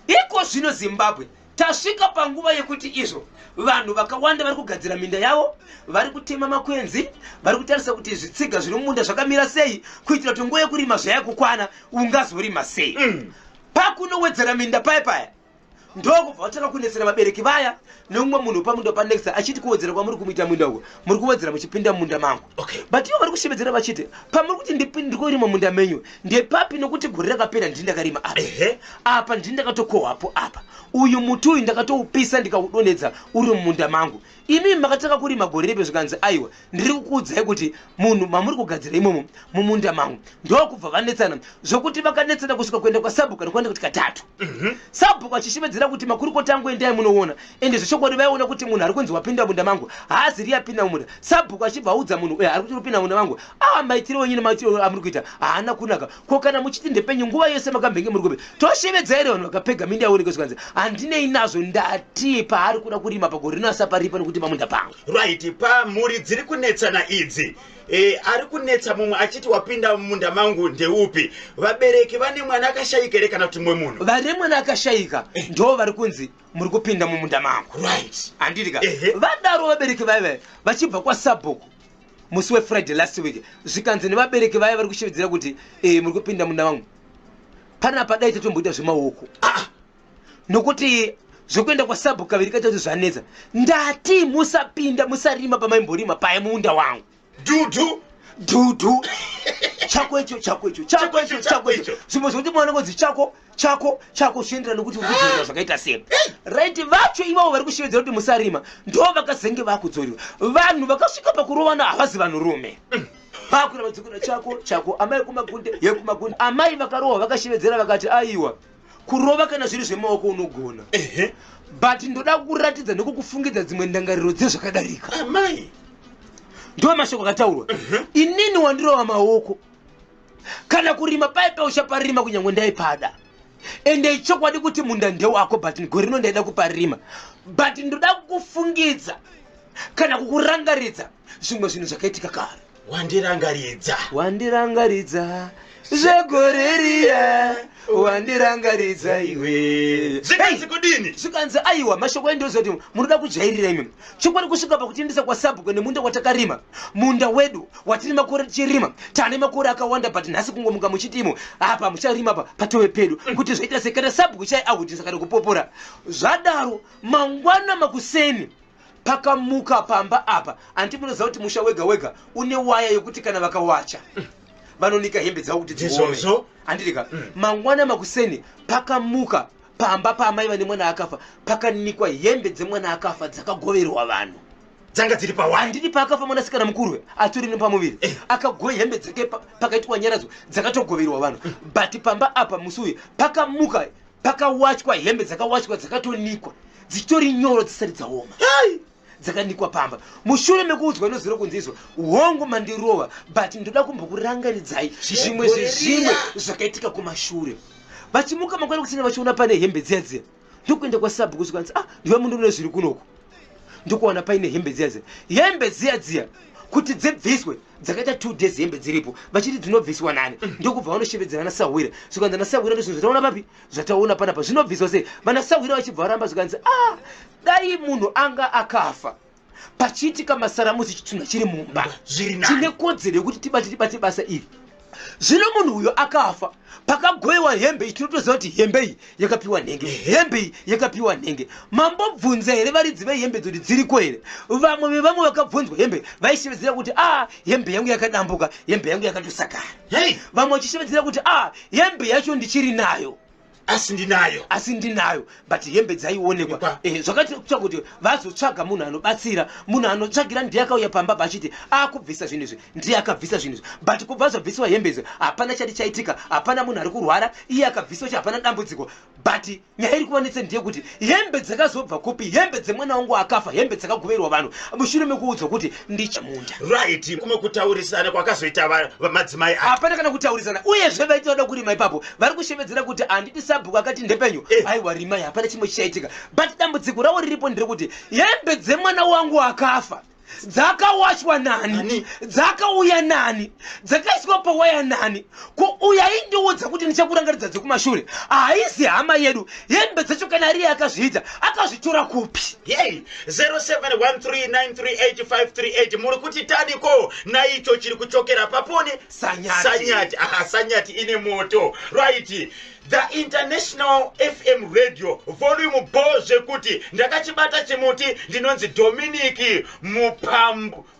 Iko zvino Zimbabwe tasvika panguva yekuti izvo vanhu vakawanda vari kugadzira minda yavo, vari kutema makwenzi, vari kutarisa kuti zvitsiga zviri mumunda zvakamira sei, kuitira kuti nguva yekurima zvayakukwana ungazorima sei. Pakunowedzera minda paya paya ndokubva vatanga kunetsera vabereki vaya neumwe munhu pamunda panext, achiti kuwedzera kwamuri kumuita munda uko muri kuwedzera muchipinda mumunda mangu. But ivo vari kushevedzera vachiti pamuri kuti ndiri kurima munda menyu ndepapi, nokuti gore rakapera ndini ndakarima apa. Apa ndini ndakatokohwapo apa, uyu muti uyu ndakatoupisa ndikaudonhedza uri mumunda mangu. Imi makatanga kurima gore ripi? Zvikanzi aiwa, ndiri kukuudzai kuti munhu mamuri kugadzira imomo mumunda mangu. Ndokubva vanetsana zvokuti vakanetsana kusvika kuenda kwasabhuku nekuenda kuti katatu. Sabhuku achishevedzera kuti makurukota angu, endai munoona. Ende zvechokwadi vaiona kuti munhu ari kunzi wapinda munda mangu haazi riye apinda mumunda. Sabhuku achibva audza munhu uyo ari kuti kupinda munda mangu, a maitiro enyu nemaitiro amuri kuita haana kunaka. Ko kana muchiti ndepenyu, nguva yese makambenge muri kupi? Toshevedza here vanhu vakapega minda yaoneke? Zvikanzi handinei nazvo, ndati paari kuda kurima pagore rino asaparipa nokuti pamunda pangu. Right, pamhuri dziri kunetsana idzi, ari kunetsa mumwe achiti wapinda mumunda mangu ndeupi? Vabereki vane mwana akashayika here kana kuti mumwe munhu? Vane mwana akashayika ndo vari kunzi muri kupinda mumunda mangu. Handiti ka? Ehe. Vadaro vabereki vaiva vachibva kwasabhuku musi weFriday last week, zvikanzi nevabereki vaya vari kushevedzera kuti muri kupinda munda mangu panapa, dai tatomboita zvemaoko. Ah, nokuti zvekuenda kwasabhuku kaviri katatu zvanetsa. Ndati musapinda, musarima pamaimborima paya munda wangu. Dhudhu. Dhudhu, chako icho, chako icho, chako icho, chako icho, zvimwe zvokuti mwana ngonzi chako, chako, chako, zvichienderana nekuti uri kudzorera zvakaita sei. Right, vacho ivavo vari kushevedzera kuti musarima ndo vakazenge vakudzoriwa. Vanhu vakasvika pakurovana havazi vanhurume, vakuita vadzokera chako, chako, amai kumagunde yekumagunde. Amai vakarohwa vakashevedzera vakati aiwa, kurova kana zviri zvemaoko unogona, but ndoda kuratidza nekukufungidza dzimwe ndangariro dzezvakadarika. Amai. Ndo mashoko akataurwa. Inini wandirova maoko, kana kurima paipa uchaparima kunyange ndaipada. Ende ichokwadi kuti munda ndewako, but gore rino ndaida kuparima, but ndoda kukufungidza kana kukurangaridza zvimwe zvinhu zvakaitika kare. Wandirangaridza. Wandirangaridza zvegore riya, wandirangaridza iwe. Zvikanzi kudini? Zvikanzi aiwa, mashoko endozoti munoda kujairira imi. Chokwadi kusvika pakutiendesa kwasabhuku nemunda watakarima, munda wedu watine makore tichirima, tane makore akawanda, but nhasi kungomuka muchitimo apa mucharima pa patove pedu, kuti zvaita sei? Kana sabhuku chai ahutisa kana kupopora. Zvadaro mangwana makuseni pakamuka pamba apa, anti munoziva kuti musha wega wega une waya yokuti kana vakawacha vanonika hembe dzavo kuti dziome. Ndizvozvo. Handitika? Mangwana makuseni pakamuka pamba paamai vane mwana akafa, pakanikwa hembe dzemwana akafa dzakagoverwa vanhu. Dzanga dziri pawaya. Handiti paakafa mwanasikana mukuru atori nepamuviri, akagova hembe dzake, pakaitwa nyaradzo dzakatogoverwa vanhu. But pamba apa musi uyu pakamuka pakawachwa hembe dzakawachwa dzakatonikwa dzichitori nyoro dzisati dzaoma, dzakanikwa pamba. Mushure mekuudzwa noziro kunzi izvo hongu mandirova, but ndoda kumbokurangaridzai zvimwe zvezvimwe zvakaitika kumashure. Vachimuka mangwana kusina vachiona pane hembe dziya dziya, ndokuenda kwasabhuku. Zvikanzi ah, ndiwe munhu une zviri kunoku. Ndokuwana paine hembe dziya dziya, hembe dziya dziya kuti dzibviswe dzakaita 2 days hembe dziripo, vachiti dzinobviswa nani? Ndokubva vanoshevedzera nasahwira. Zvikanzi nasahwira, ndozvinhu zvataona papi, zvataona panapa, zvinobviswa sei? Vanasahwira vachibva varamba. Zvikanzi ah, dai munhu anga akafa pachiitika masaramusi, chitunha chiri mumba, Zviri nani. tine kodzero yekuti tibate basa iri. Zvino munhu uyo akafa pakagoyiwa hembe iyi, tinotoziva kuti hembe iyi yakapiwa nhenge, hembe iyi yakapiwa nhenge. Mambobvunza here varidzi vehembe dzoti dziriko here? Vamwe vevamwe vakabvunzwa hembe vaishevedzera kuti a hembe yangu yakadambuka, hembe yangu yakatosakara. Vamwe vachishevedzera kuti a hembe yacho ndichiri nayo. Asi ndinayo. Asi ndinayo, but hembe dzaionekwa. Kwa. Zvakati kuti vazotsvaga munhu anobatsira, munhu anotsvagira ndiye akauya pamba pachiti akubvisa zvinhu izvi, ndiye akabvisa zvinhu izvi. But kubva zvabvisiwa hembe izvi hapana chati chaitika, hapana munhu ari kurwara, iye akabvisiwa chi hapana dambudziko. But nyaya iri kuvanetsa ndeyekuti hembe dzakazobva kupi, hembe dzemwana wangu akafa, hembe dzakagoverwa vanhu mushure mekuudzwa kuti ndichamunda? Right, kumwe kutaurisana kwakazoita madzimai aya? Hapana kana kutaurisana. Uyezve vaiti vada kurima ipapo vari kushevedzera kuti handiti sabhuku akati ndepenyu? Aiwa, rimai, hapana chimwe chichaitika. But dambudziko ravo riripo nderekuti hembe dzemwana wangu akafa. Dzakawachwa nani? Nani? Dzakauya nani? Dzakaiswa pawaya nani? Ko uyo aindiudza kuti ndichakurangaridza dzekumashure haisi hama yedu. Hembe dzacho kana ariye akazviita, akazvitora kupi? Yei, 0713938538, muri kuti tadiko naicho chiri kuchokera paponi? Sanyati. Sanyati. Aha, Sanyati ine moto. Right, The International FM Radio, volume bo zvekuti ndakachibata chimuti. Ndinonzi Dominic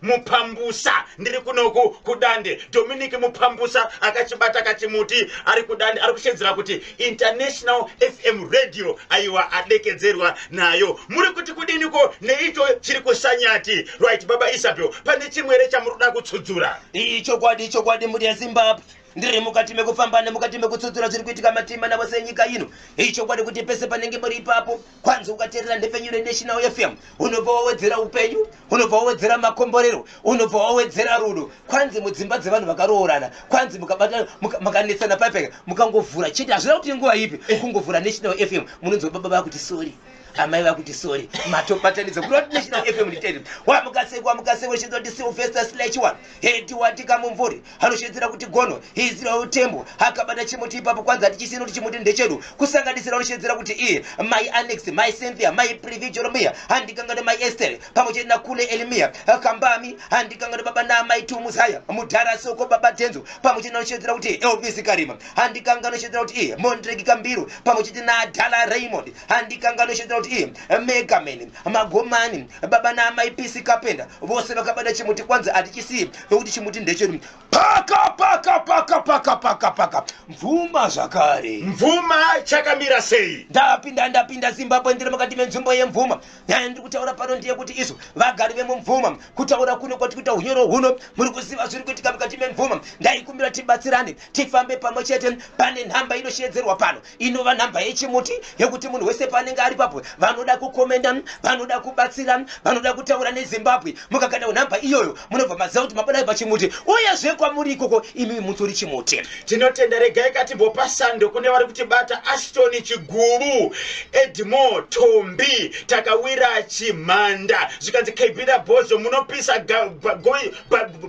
Mupambusa, ndiri kunoku kuDande. Dominic Mupambusa akachibata kachimuti ari kuDande, ari kushedzera kuti International FM Radio aiwa adekedzerwa nayo. Muri kuti kudiniko neicho chiri kuSanyati? Right, baba Isabel, pane chimwere chamuri kuda kutsudzura? Ichokwadi, ichokwadi, mhuri yeZimbabwe. Ndiri mukati mekufamba nemukati mekutsudzura zviri kuitika matima navo senyika ino. Ichokwadi kuti pese panenge muri ipapo, kwanzi ukateerera nhepfenyuro yeNational FM, unobva wawedzera upenyu, unobva wawedzera makomborero, unobva wawedzera rudo. Kwanzi mudzimba dzevanhu vakaroorana, kwanzi mukabata mukanetsana paipeka, mukangovhura chete, hazvina kuti nguva ipi, kungovhura National FM, munonzwa baba vakuti sorry, amai vakuti sorry, matobatanidza. Kureva kuti National FM nditete. Wamukasekwa, wamukasekwa, chinzwa kuti Sylvester slash one heti watika mumvuri anoshedzera kuti gono Israel Tembo akabata chimuti ipapo. Kwanza hatichisina kuti chimuti ndechedu. Kusanganisira anoshedzera kuti iye mai Annex, mai Cynthia, mai Privi Jeremia, handikangane mai Ester pamwe chete nakule Elimia Kambami, handikangane baba namai Tumuzaya Mudhara Soko, baba Tenzo, pamwe chete nanoshedzera kuti Elvis Karima, handikangane shedzera kuti iye Mondreki Kambiru pamwe chete naDala Raymond, handikangane shedzera kuti iye Megaman Magomani, baba naamai Pisi Kapenda, vose vakabata chimuti. Kwanzi hatichisii nokuti chimuti ndechedu. Paka paka paka paka paka paka Mvuma zvakare. Mvuma chakamira sei? Ndapinda, ndapinda, Zimbabwe. Ndiri mukati menzvimbo yeMvuma. Nyaya ndiri kutaura pano ndeyekuti izvo vagari vemumvuma, kutaura kuno kwati kuita unyoro huno, muri kuziva zviri kuitika mukati memvuma. Ndaikumbira tibatsirane, tifambe pamwe chete. Pane nhamba inoshedzerwa pano, inova nhamba yechimuti, yekuti munhu wese paanenge ari papo, vanoda kukomenda, vanoda kubatsira, vanoda kutaura neZimbabwe, mukakanda kunhamba iyoyo, munobva maziva kuti mabudai pachimuti. Uyezve kwamuri ikoko imi mutori chimuti. Tinotenda. Regai katimbopa sando kune vari kutibata: Ashton Chiguru, Edmo Tombi, Takawira Chimhanda. Zvikanzi Kebida Bozo, munopisa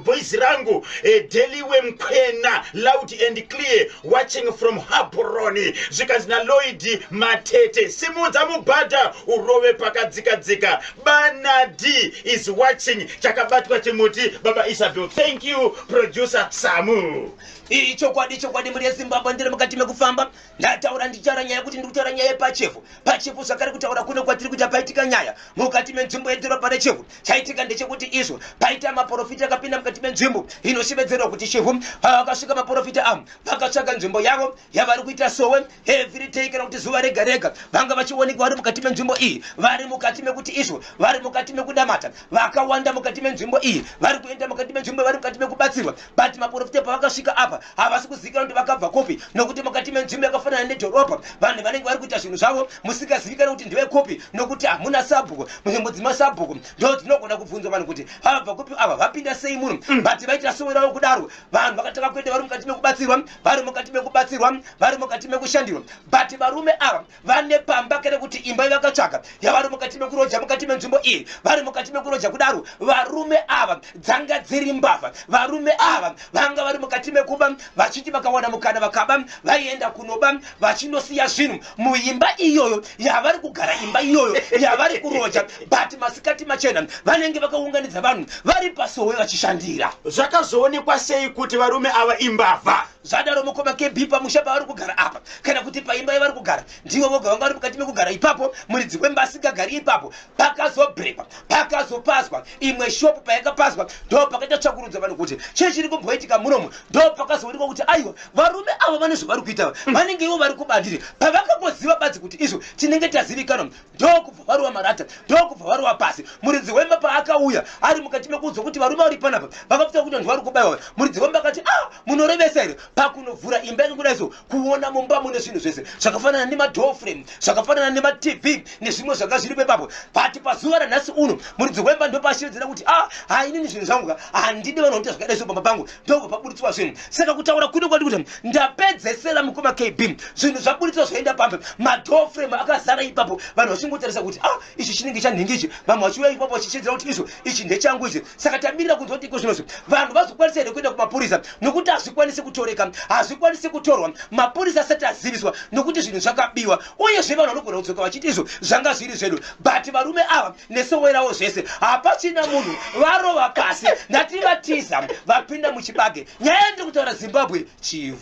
boys rangu. Deliwe Mkwena, loud and clear, watching from Haporoni. Zvikanzi naLloyd Matete, simudza mubhadha urove pakadzikadzika. Banadi is watching. Chakabatwa chimuti, baba Isabel. Thank you, producer Samu. Ichokwadi, chokwadi, mhuri yeZimbabwe. Ndiri mukati mekufamba. Ndataura, ndichitaura nyaya yekuti ndiri kutaura nyaya yepaChevhu. PaChevhu zvakare, kutaura kuno kwatiri kuita, paitika nyaya mukati menzvimbo yedhorobha reChevhu. Chaitika ndechekuti izvo paita maprofita akapinda mukati menzvimbo inoshevedzerwa kuti Chevhu. Pavakasvika maprofita avo, vakatsvaga nzvimbo yavo yavari kuita sowe everyday, kana kuti zuva rega rega. Vanga vachionekwa vari mukati menzvimbo iyi, vari mukati mekuti izvo vari mukati mekunamata. Vakawanda mukati menzvimbo iyi vari kuenda mukati menzvimbo, vari mukati mekubatsirwa. But maprofita pavakasvika apa, havasi kuzivikanwa kuti vakabva kupi, nokuti mukati menzvimbo yakafanana nedhorobha, vanhu vanenge vari kuita zvinhu zvavo musingazivikanwa kuti ndevekopi, nokuti hamuna sabhuku. Munzvimbo dzemasabhuku ndo dzinogona kubvunzwa vanhu kuti vabva kupi, ava vapinda sei muno. But vaita sowe ravo kudaro, vanhu vakatanga kuenda, vari mukati mekubatsirwa, vari mukati mekubatsirwa, vari mukati mekushandirwa. But varume ava vane pamba, kana kuti imba yavakatsvaga yavari mukati mekuroja mukati menzvimbo iyi. Vari mukati mekuroja kudaro, varume ava dzanga dziri mbavha. Varume ava vanga vari mukati mekuba, vachiti vakawana mukana vakaba, vaienda kunoba vachinosiya zvinhu muimba iyoyo yavari kugara, imba iyoyo yavari kuroja. But masikati machena vanenge vakaunganidza vanhu vari pasowe vachishandira. Zvakazoonekwa sei kuti varume ava imbavha? Zvadaro, mukoma KB, pamusha pavari kugara apa, kana kuti paimba yavari kugara, ndivo voga vanga vari mukati mekugara ipapo. Muridzi wemba asingagari ipapo. Pakazobrekwa, pakazopazwa imwe shopu. Payakapazwa, ndo pakaita tsvakurudzo vanhu kuti chii chiri kumboitika munomu. Ndo pakazoonekwa kuti aiwa, varume ava vane zvavari kuita, vanenge ivo vari kubandiri. Pavakangoziva badzi kuti izvo tinenge tazivikanwa, ndokubva varova marata, ndokubva varova pasi. Muridzi wemba paakauya ari mukati mekuudzwa kuti varume vari panapa, vakapfuta kuti vanhu vari kubayiwa, muridzi wemba akati, "A, munorevesa here?" Pakunovhura imba yake kudai so, kuona mumba mune zvinhu zvese zvakafanana nemadoor frame, zvakafanana nemaTV. matv nezvimwe zvanga zviripo ipapo. But pazuva ranhasi uno muridzi wemba ndopashevedzera kuti a ah, hainini zvinhu zvangu ka handidi vanhu vanoita zvakadai so pamba pangu, ndobva paburitswa zvinhu. Saka kutaura kuno kwati kuti ndapedzesera mukoma KB, zvinhu zvaburitswa zvaenda pambe, madoor frame akazara ipapo, vanhu vachingotarisa kuti ah, ichi chinenge chanhingi ichi, vamwe vachiuya ipapo vachichedzera kuti izvo ichi ndechangu ichi. Saka tamirira kunzwa kuti iko zvinozvi vanhu vazokwanisa here kuenda kumapurisa, nokuti hazvikwanisi kutoreka, hazvikwanisi kutorwa mapurisa asati aziviswa, nokuti zvinhu zvakabiwa. Uyezve vanhu vanogona kudzoka vachiti izvo zvanga zviri zvedu, but varume ava nesowerawo zvese hapachina munhu, varova pasi ndati vatiza vapinda muchibage. Nyaya yandiri kutaura Zimbabwe chivhu.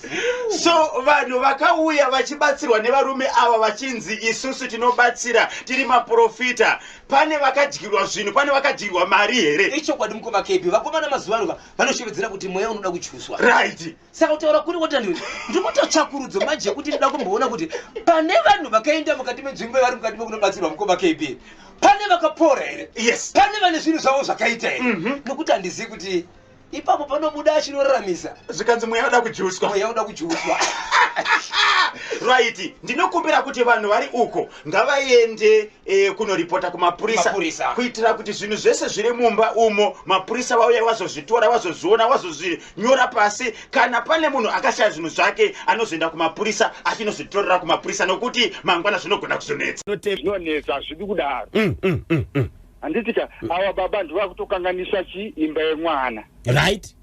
So vanhu vakauya vachibatsirwa nevarume ava vachinzi isusu tinobatsira, tiri maprofita, pane vakadyirwa zvinhu, pane vakadyirwa mari here? Ichokwadi mukoma KB, vakomana mazuva ano vanoshevedzera kuti mweya unoda kuchuswa. Right. Saka kutaura kuri kuti ndiri kutotsvakurudzo manje yekuti ndida kumboona kuti pane vanhu vakaenda mukati menzvimbo vari mukati mekunobatsirwa mukoma KB, pane vakapora here? Yes. Pane vane zvinhu zvavo zvakaita here? Nokuti handizivi kuti ipapo panobuda achinoraramisa. Zvikanzi mweya uda kujuswa. Mweya uda kujuswa. Right. Ndinokumbira kuti vanhu vari uko ngavaende kunoripota kumapurisa kuitira kuti zvinhu zvese zviri mumba umo mapurisa vauya vazozvitora, vazozviona, vazozvinyora pasi. Kana pane munhu akashaya zvinhu zvake anozoenda kumapurisa achinozvitorera kumapurisa, nokuti mangwana zvinogona kuzonetsa. Zvinonetsa, hazvidi kudaro. Handiti ka ava baba ndivakutokanganisa chi imba yemwana. Right.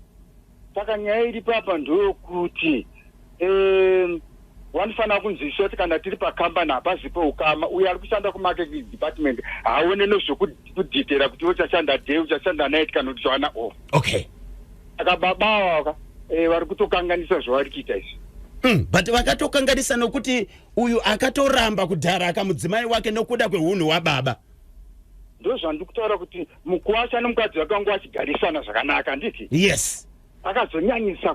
Saka nyaya iri papa ndoyokuti vanofanira kunzwisisa kuti kana tiri pakambani hapazi peukama. Uyo ari kushanda kumarketing department haaone nezvekudhitera kuti uchashanda day, uchashanda night kana kuti uchawana off. Okay. Saka baba ava vari kutokanganisa zvavari kuita izvi. But vakatokanganisa nokuti uyu akatoramba kudhara akamudzimai wake nokuda kwehunhu hwababa. Ndozvandiri kutaura kuti mukuwasha nemukadzi wake vangu vachigarisana zvakanaka, handiti? Yes. Akazonyanyisa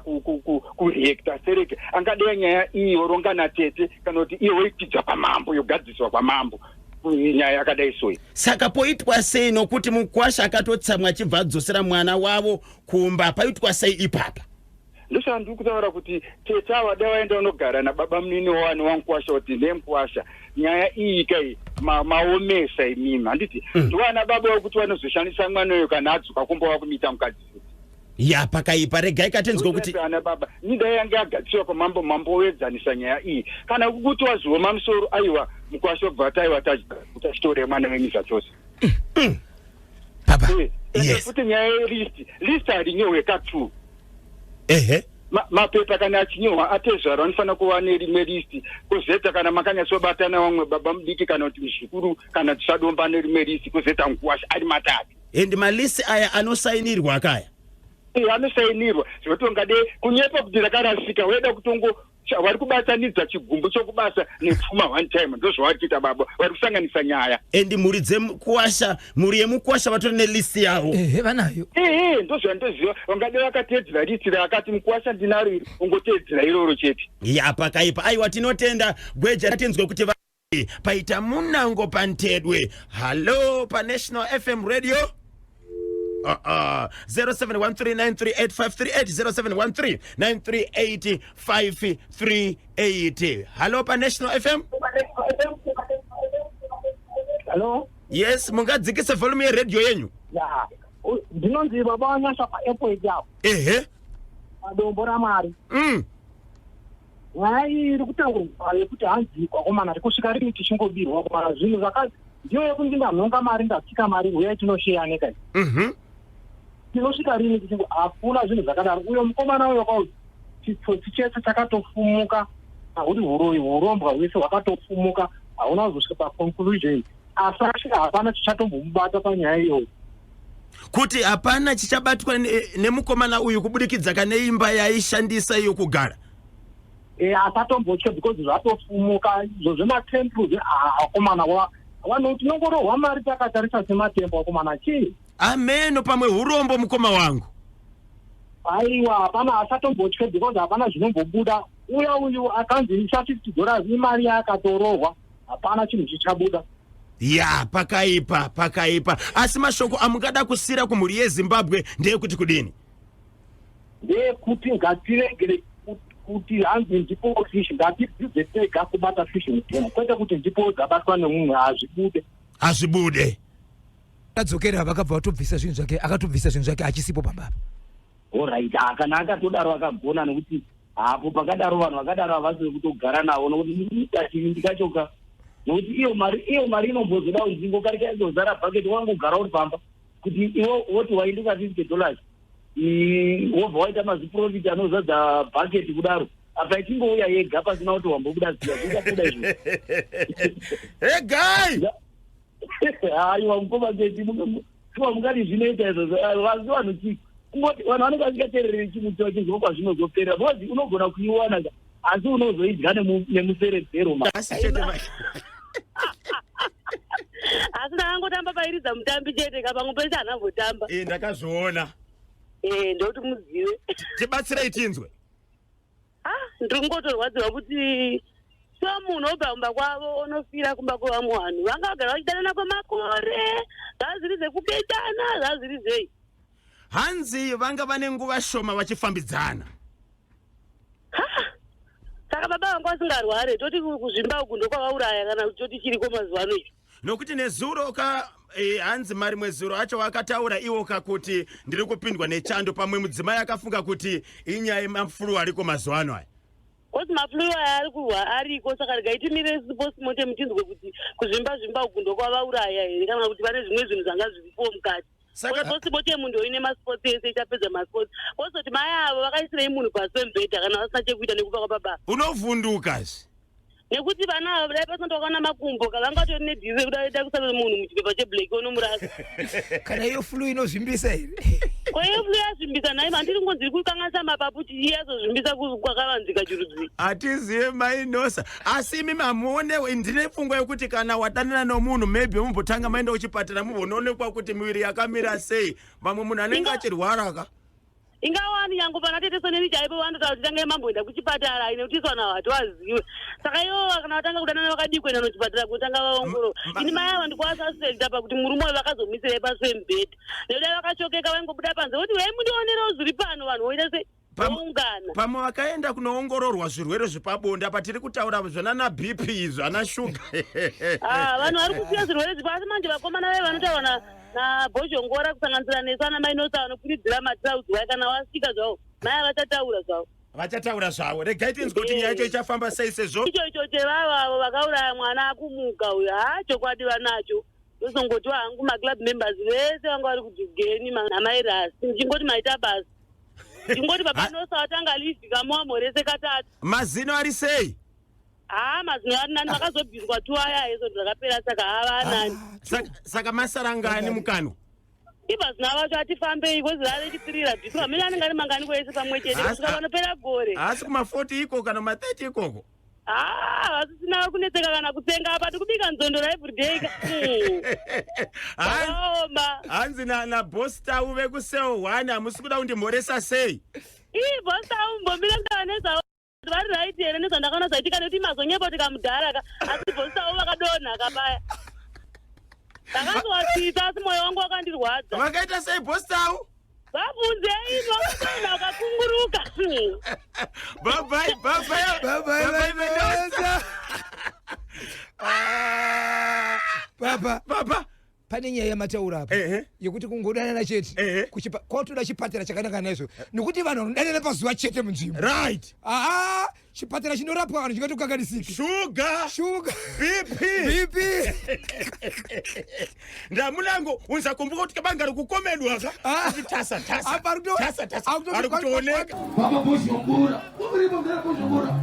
kureacta sereke angadai nyaya iyi yorongana tete kana kuti iye woikwidza kwamambo, yogadziswa kwamambo nyaya yakadai soyi. Saka poitwa sei nokuti mukwasha akatotsamwa achibva adzosera mwana wavo kumba, paitwa sei ipapa? Ndosaka ndiri kutaura kuti tete ava dai vaenda unogara nababa munini wani wamukwasha kuti nemukwasha nyaya iyi kai maomesa imimi, handiti? Ndiwana baba wekuti vanozoshandisa mwana uyo kana adzoka kumba wakumuita mukadzi futi. Ya, pakaipa. Regai katinzwe kuti ana baba nidai yange yagadziswa kwamambo, mambo woedzanisa nyaya iyi. Kana kukuti wazioma musoro, aiwa mukwasha obva ati aiwa tachitore mwana wenyu zvachose. Papa. Yes. Futi nyaya yelist, list harinyorwe ka2. Ehe. Mapepa kana achinyorwa atezvara vanofanira kuva nerimwe list, kozoita kana makanyatsobatana vamwe baba mudiki kana kuti muzukuru kana tisadomba nerimwe list, kozoita mukuwasha ari matatu. And malist aya anosainirwa akaya? Anosainirwa zvekuti ungade kunyepa kuti rakarasika, waida kutongo vari kubatanidza chigumbu chokubasa nepfuma one time. Ndozvavari kuita baba, vari kusanganisa nyaya. And mhuri dzemukwasha, mhuri yemukwasha vatori nelist yavo. Ehe, vanayo. Ehe, ndozvandoziva. Vangade vakateedzera list raakati mukwasha ndinaro iri, ungoteedzera iroro chete. Ya, pakaipa. Aiwa, tinotenda gweja. Tinzwe kuti paita munango pantedwe. Hallo paNational FM Radio. 0713938538, 0713938538. Hallo paNational FM. Hello. Yes, mungadzikise volume yeredhiyo yenyu? Ya. Ndinonzi baba wanyasha paairport apo. Ehe. Padombo raMwari. Nyaya iyi iri kutaurwa yekuti hanzi kwakomana rikusvika rini tichingobirwa komana zvinhu zvaka ndiyo yekuti ndanhonga mari, ndatsika mari, huyai tinosheyane kai. Tinosvika rini tichingo hakuna zvinhu zvakadaro. Uyo mukomana uyo kwa chitsotsi chese chakatofumuka, ahuri huroyi, hurombwa hwese hwakatofumuka, hauna kuzosvika paconclusion, asi asvika hapana chichatombomubata panyaya iyoyo. Kuti hapana chichabatwa nemukomana uyu kubudikidza kane imba yaishandisa iyo kugara. Asatombotya because zvatofumuka izvo zvematemple akomana vanhu tinongorohwa mari takatarisa sematemple akomana chii. Ameno pamwe hurombo mukoma wangu. Aiwa, hapana, asatombotye because hapana zvinombobuda. Uya uyu akanzi isa $50 imari yaakatorohwa, hapana chinhu chichabuda. Ya, pakaipa, pakaipa. Asi mashoko amungada kusira kumhuri yeZimbabwe ndeyekuti kudini? Ndeyekuti ngatiregere Kuti hanzi ndipo fish, ngatidzidze tega kubata fish mudhemu, kwete kuti ndipo dzabatwa nemumwe, hazvibude. Hazvibude. Adzokera, vakabva vatobvisa zvinhu zvake, akatobvisa zvinhu zvake, achisipo pamba apa. Alright, ah, kana akatodaro akagona, nekuti hapo pakadaro vanhu vakadaro havasi vekutogara navo, nokuti kachivindi kachoka, nokuti iyo mari inombozoda kunzi ingokarika ingozara bhaketi, wangogara uri pamba kuti iwe woti wainduka $50, wobva waita maziprofit anozadza bhaketi kudaro, apa ichingouya yega pasina kuti wambobuda ziya, zvichabuda izvo. Hey guy. Aiwa, mukoma Keti, shuwa mungati zvinoita izvozvo? Asi vanhu chi kungoti vanhu vanenge vasingateereri chimuti vachinzwa kwazvinozoperera, because unogona kuiwana ka, asi unozoidya nemuseredzero ma. Asi chete Asi ndakangotamba pairidza mutambi chete ka, pamwe pese handambotamba. Ndakazviona. Ndokuti muzive. Tibatsirei tinzwe. Ah, ndiri kungotorwadziwa kuti so munhu obva kumba kwavo onofira kumba kwevamwe vanhu vanga vagara vachidanana kwemakore, zvazviri zvekuketana, zvazviri zvei? Hanzi vanga vane nguva shoma vachifambidzana. Saka baba vanga vasingarware, toti kuzvimba uku ndokwavauraya, kana kuti toti chiriko mazuva ano ichi? Nokuti nezuro ka hanzi marimwe zuro acho vakataura iwo kakuti ndiri kupindwa nechando, pamwe mudzimai akafunga kuti inyaya yemaflu ariko mazuva ano aya. Kozi maflu aya ari kurwa ariko, saka regai timire postmortem tinzwe kuti kuzvimba zvimba uku ndokwavauraya here, kana kuti vane zvimwe zvinhu zvanga zviripo mukati. Saka Postmortem ndo ine masports ese, ichapedza masports. Kozoti mai avo vakaisirei munhu pasi pemubhedha kana vasina chekuita nekufa kwababa? Unovhunduka zve. Nekuti vana ava dai pasina wakaona makumbo ka, vangatori nedhiri rekuda da kuisa munhu muchipepa cheblack onomurasa. Kana iyo flu inozvimbisa here? Ko iyo flu yazvimbisa nhai? Mandiri ngonzi iri kukanganisa mapapu, chiyi yazozvimbisa kwakavanzika chirudzi? Hatizive, mainosa, asi imi mamuone, ndine pfungwa yekuti kana wadanana nomunhu, maybe mumbotanga maenda kuchipatara, mumbonoonekwa kuti miviri yakamira sei. Vamwe munhu anenge achirwara ka. Ingawani nyange pana tete Soneni chaipo vanotaura kuti tangai mamboenda kuchipatara, ine kuti isu vanhu ava hativaziwe. Saka ivo kana vatanga kudanana vakadii kuenda nochipatara kutanga vaongorora? Ini mai ava ndikuasuspecta pakuti murume uyu vakazomisirei pasi pemubhedha, nekuti vakashokeka vaingobuda panze voti uyai mundionerewo zviri pano, vanhu voita sei? Voungana. Pamwe vakaenda kunoongororwa zvirwere zvepabonde, apa tiri kutaura zvanana BP izvo, ana shuga. Ah, vanhu vari kusiya zvirwere zvipo, asi manje vakomana vai vanotaura nabhozhongora kusanganisira nesu ana mainosa vanokwiridzira matirauzi vai, kana wasvika zvavo mai avachataura zvavo. Vachataura zvavo. Regai tinzwe kuti nyaya yacho ichafamba sei sezvo Icho chevavavo vakauraya mwana akumuka uyo, ha, chokwadi vanacho. Ndozongoti hangu maclub members vese vanga vari kudhugeni namairasi, ndichingoti maita basa, ndingoti baba Nosa vatanga live kamuwamhorese katatu. Mazino ari sei? Haa, mazino ari nani, vakazobviswa tu aya ezo zvakapera, saka hava anani. Saka masarangani mukanwa? Ibva vacho atifambei kozi rave chipirira bviswa amene anenge ari mangani kwese pamwe chete kusvika panopera gore. Haasi kuma40 ikoko kana kuma30 ikoko? Haa, vasisina kunetseka kana kutsenga, apa tikubika nzondora everyday ka. Zvakaoma. Hanzi naboss Tau vekucell 1, hamusi kuda kundimhoresa sei? Ii, boss Tau, mbomira kutaura nezvavo, vari right here nezvandakaona zvaitika? Nekuti mazonyepa kuti kamudhara ka, asi boss Tau vakadonha kapaya, ndakanzwasisa, asi mwoyo wangu wakandirwadza. Vakaita sei boss Tau? Vabvunzei, vakadonha vakakunguruka. Bye bye, bye bye. Bye bye. Bye. Bye. Ah, papa. Papa. Pane nyaya yamataura apa yekuti kungodanana chete kwatoda chipatara chakanaka naizvo, nekuti vanhu vanodanana pazuva chete munzvimbo. Aa, chipatara chinorapwa vanhu chingatokanganisiki. Shuga. Shuga. BP. BP. Ndamunango unzakumbuka kuti kabanga rikukomedwa ka. Ah. Kuti tasa tasa. Apa Tasa tasa. Ari kutooneka. Baba Bozhongora, uripo mudara Bozhongora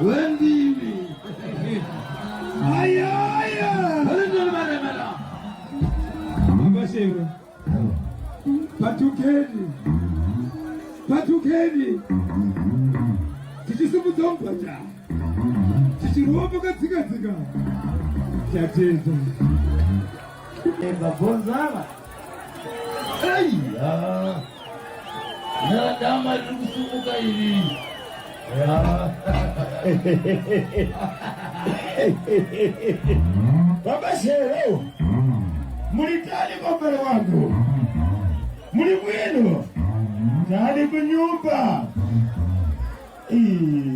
wendimi, ayaya varendorivaremera. Baba Shero, patukeni, patukeni, tichisimudza mubhadha, tichirova pakadzika-dzika, tatenda. Vabvonzava aiya nadama riri kusumuka iri. Ya. Baba Shero, mulitali kombele wangu, muli bwino, tali kunyumba. Ii.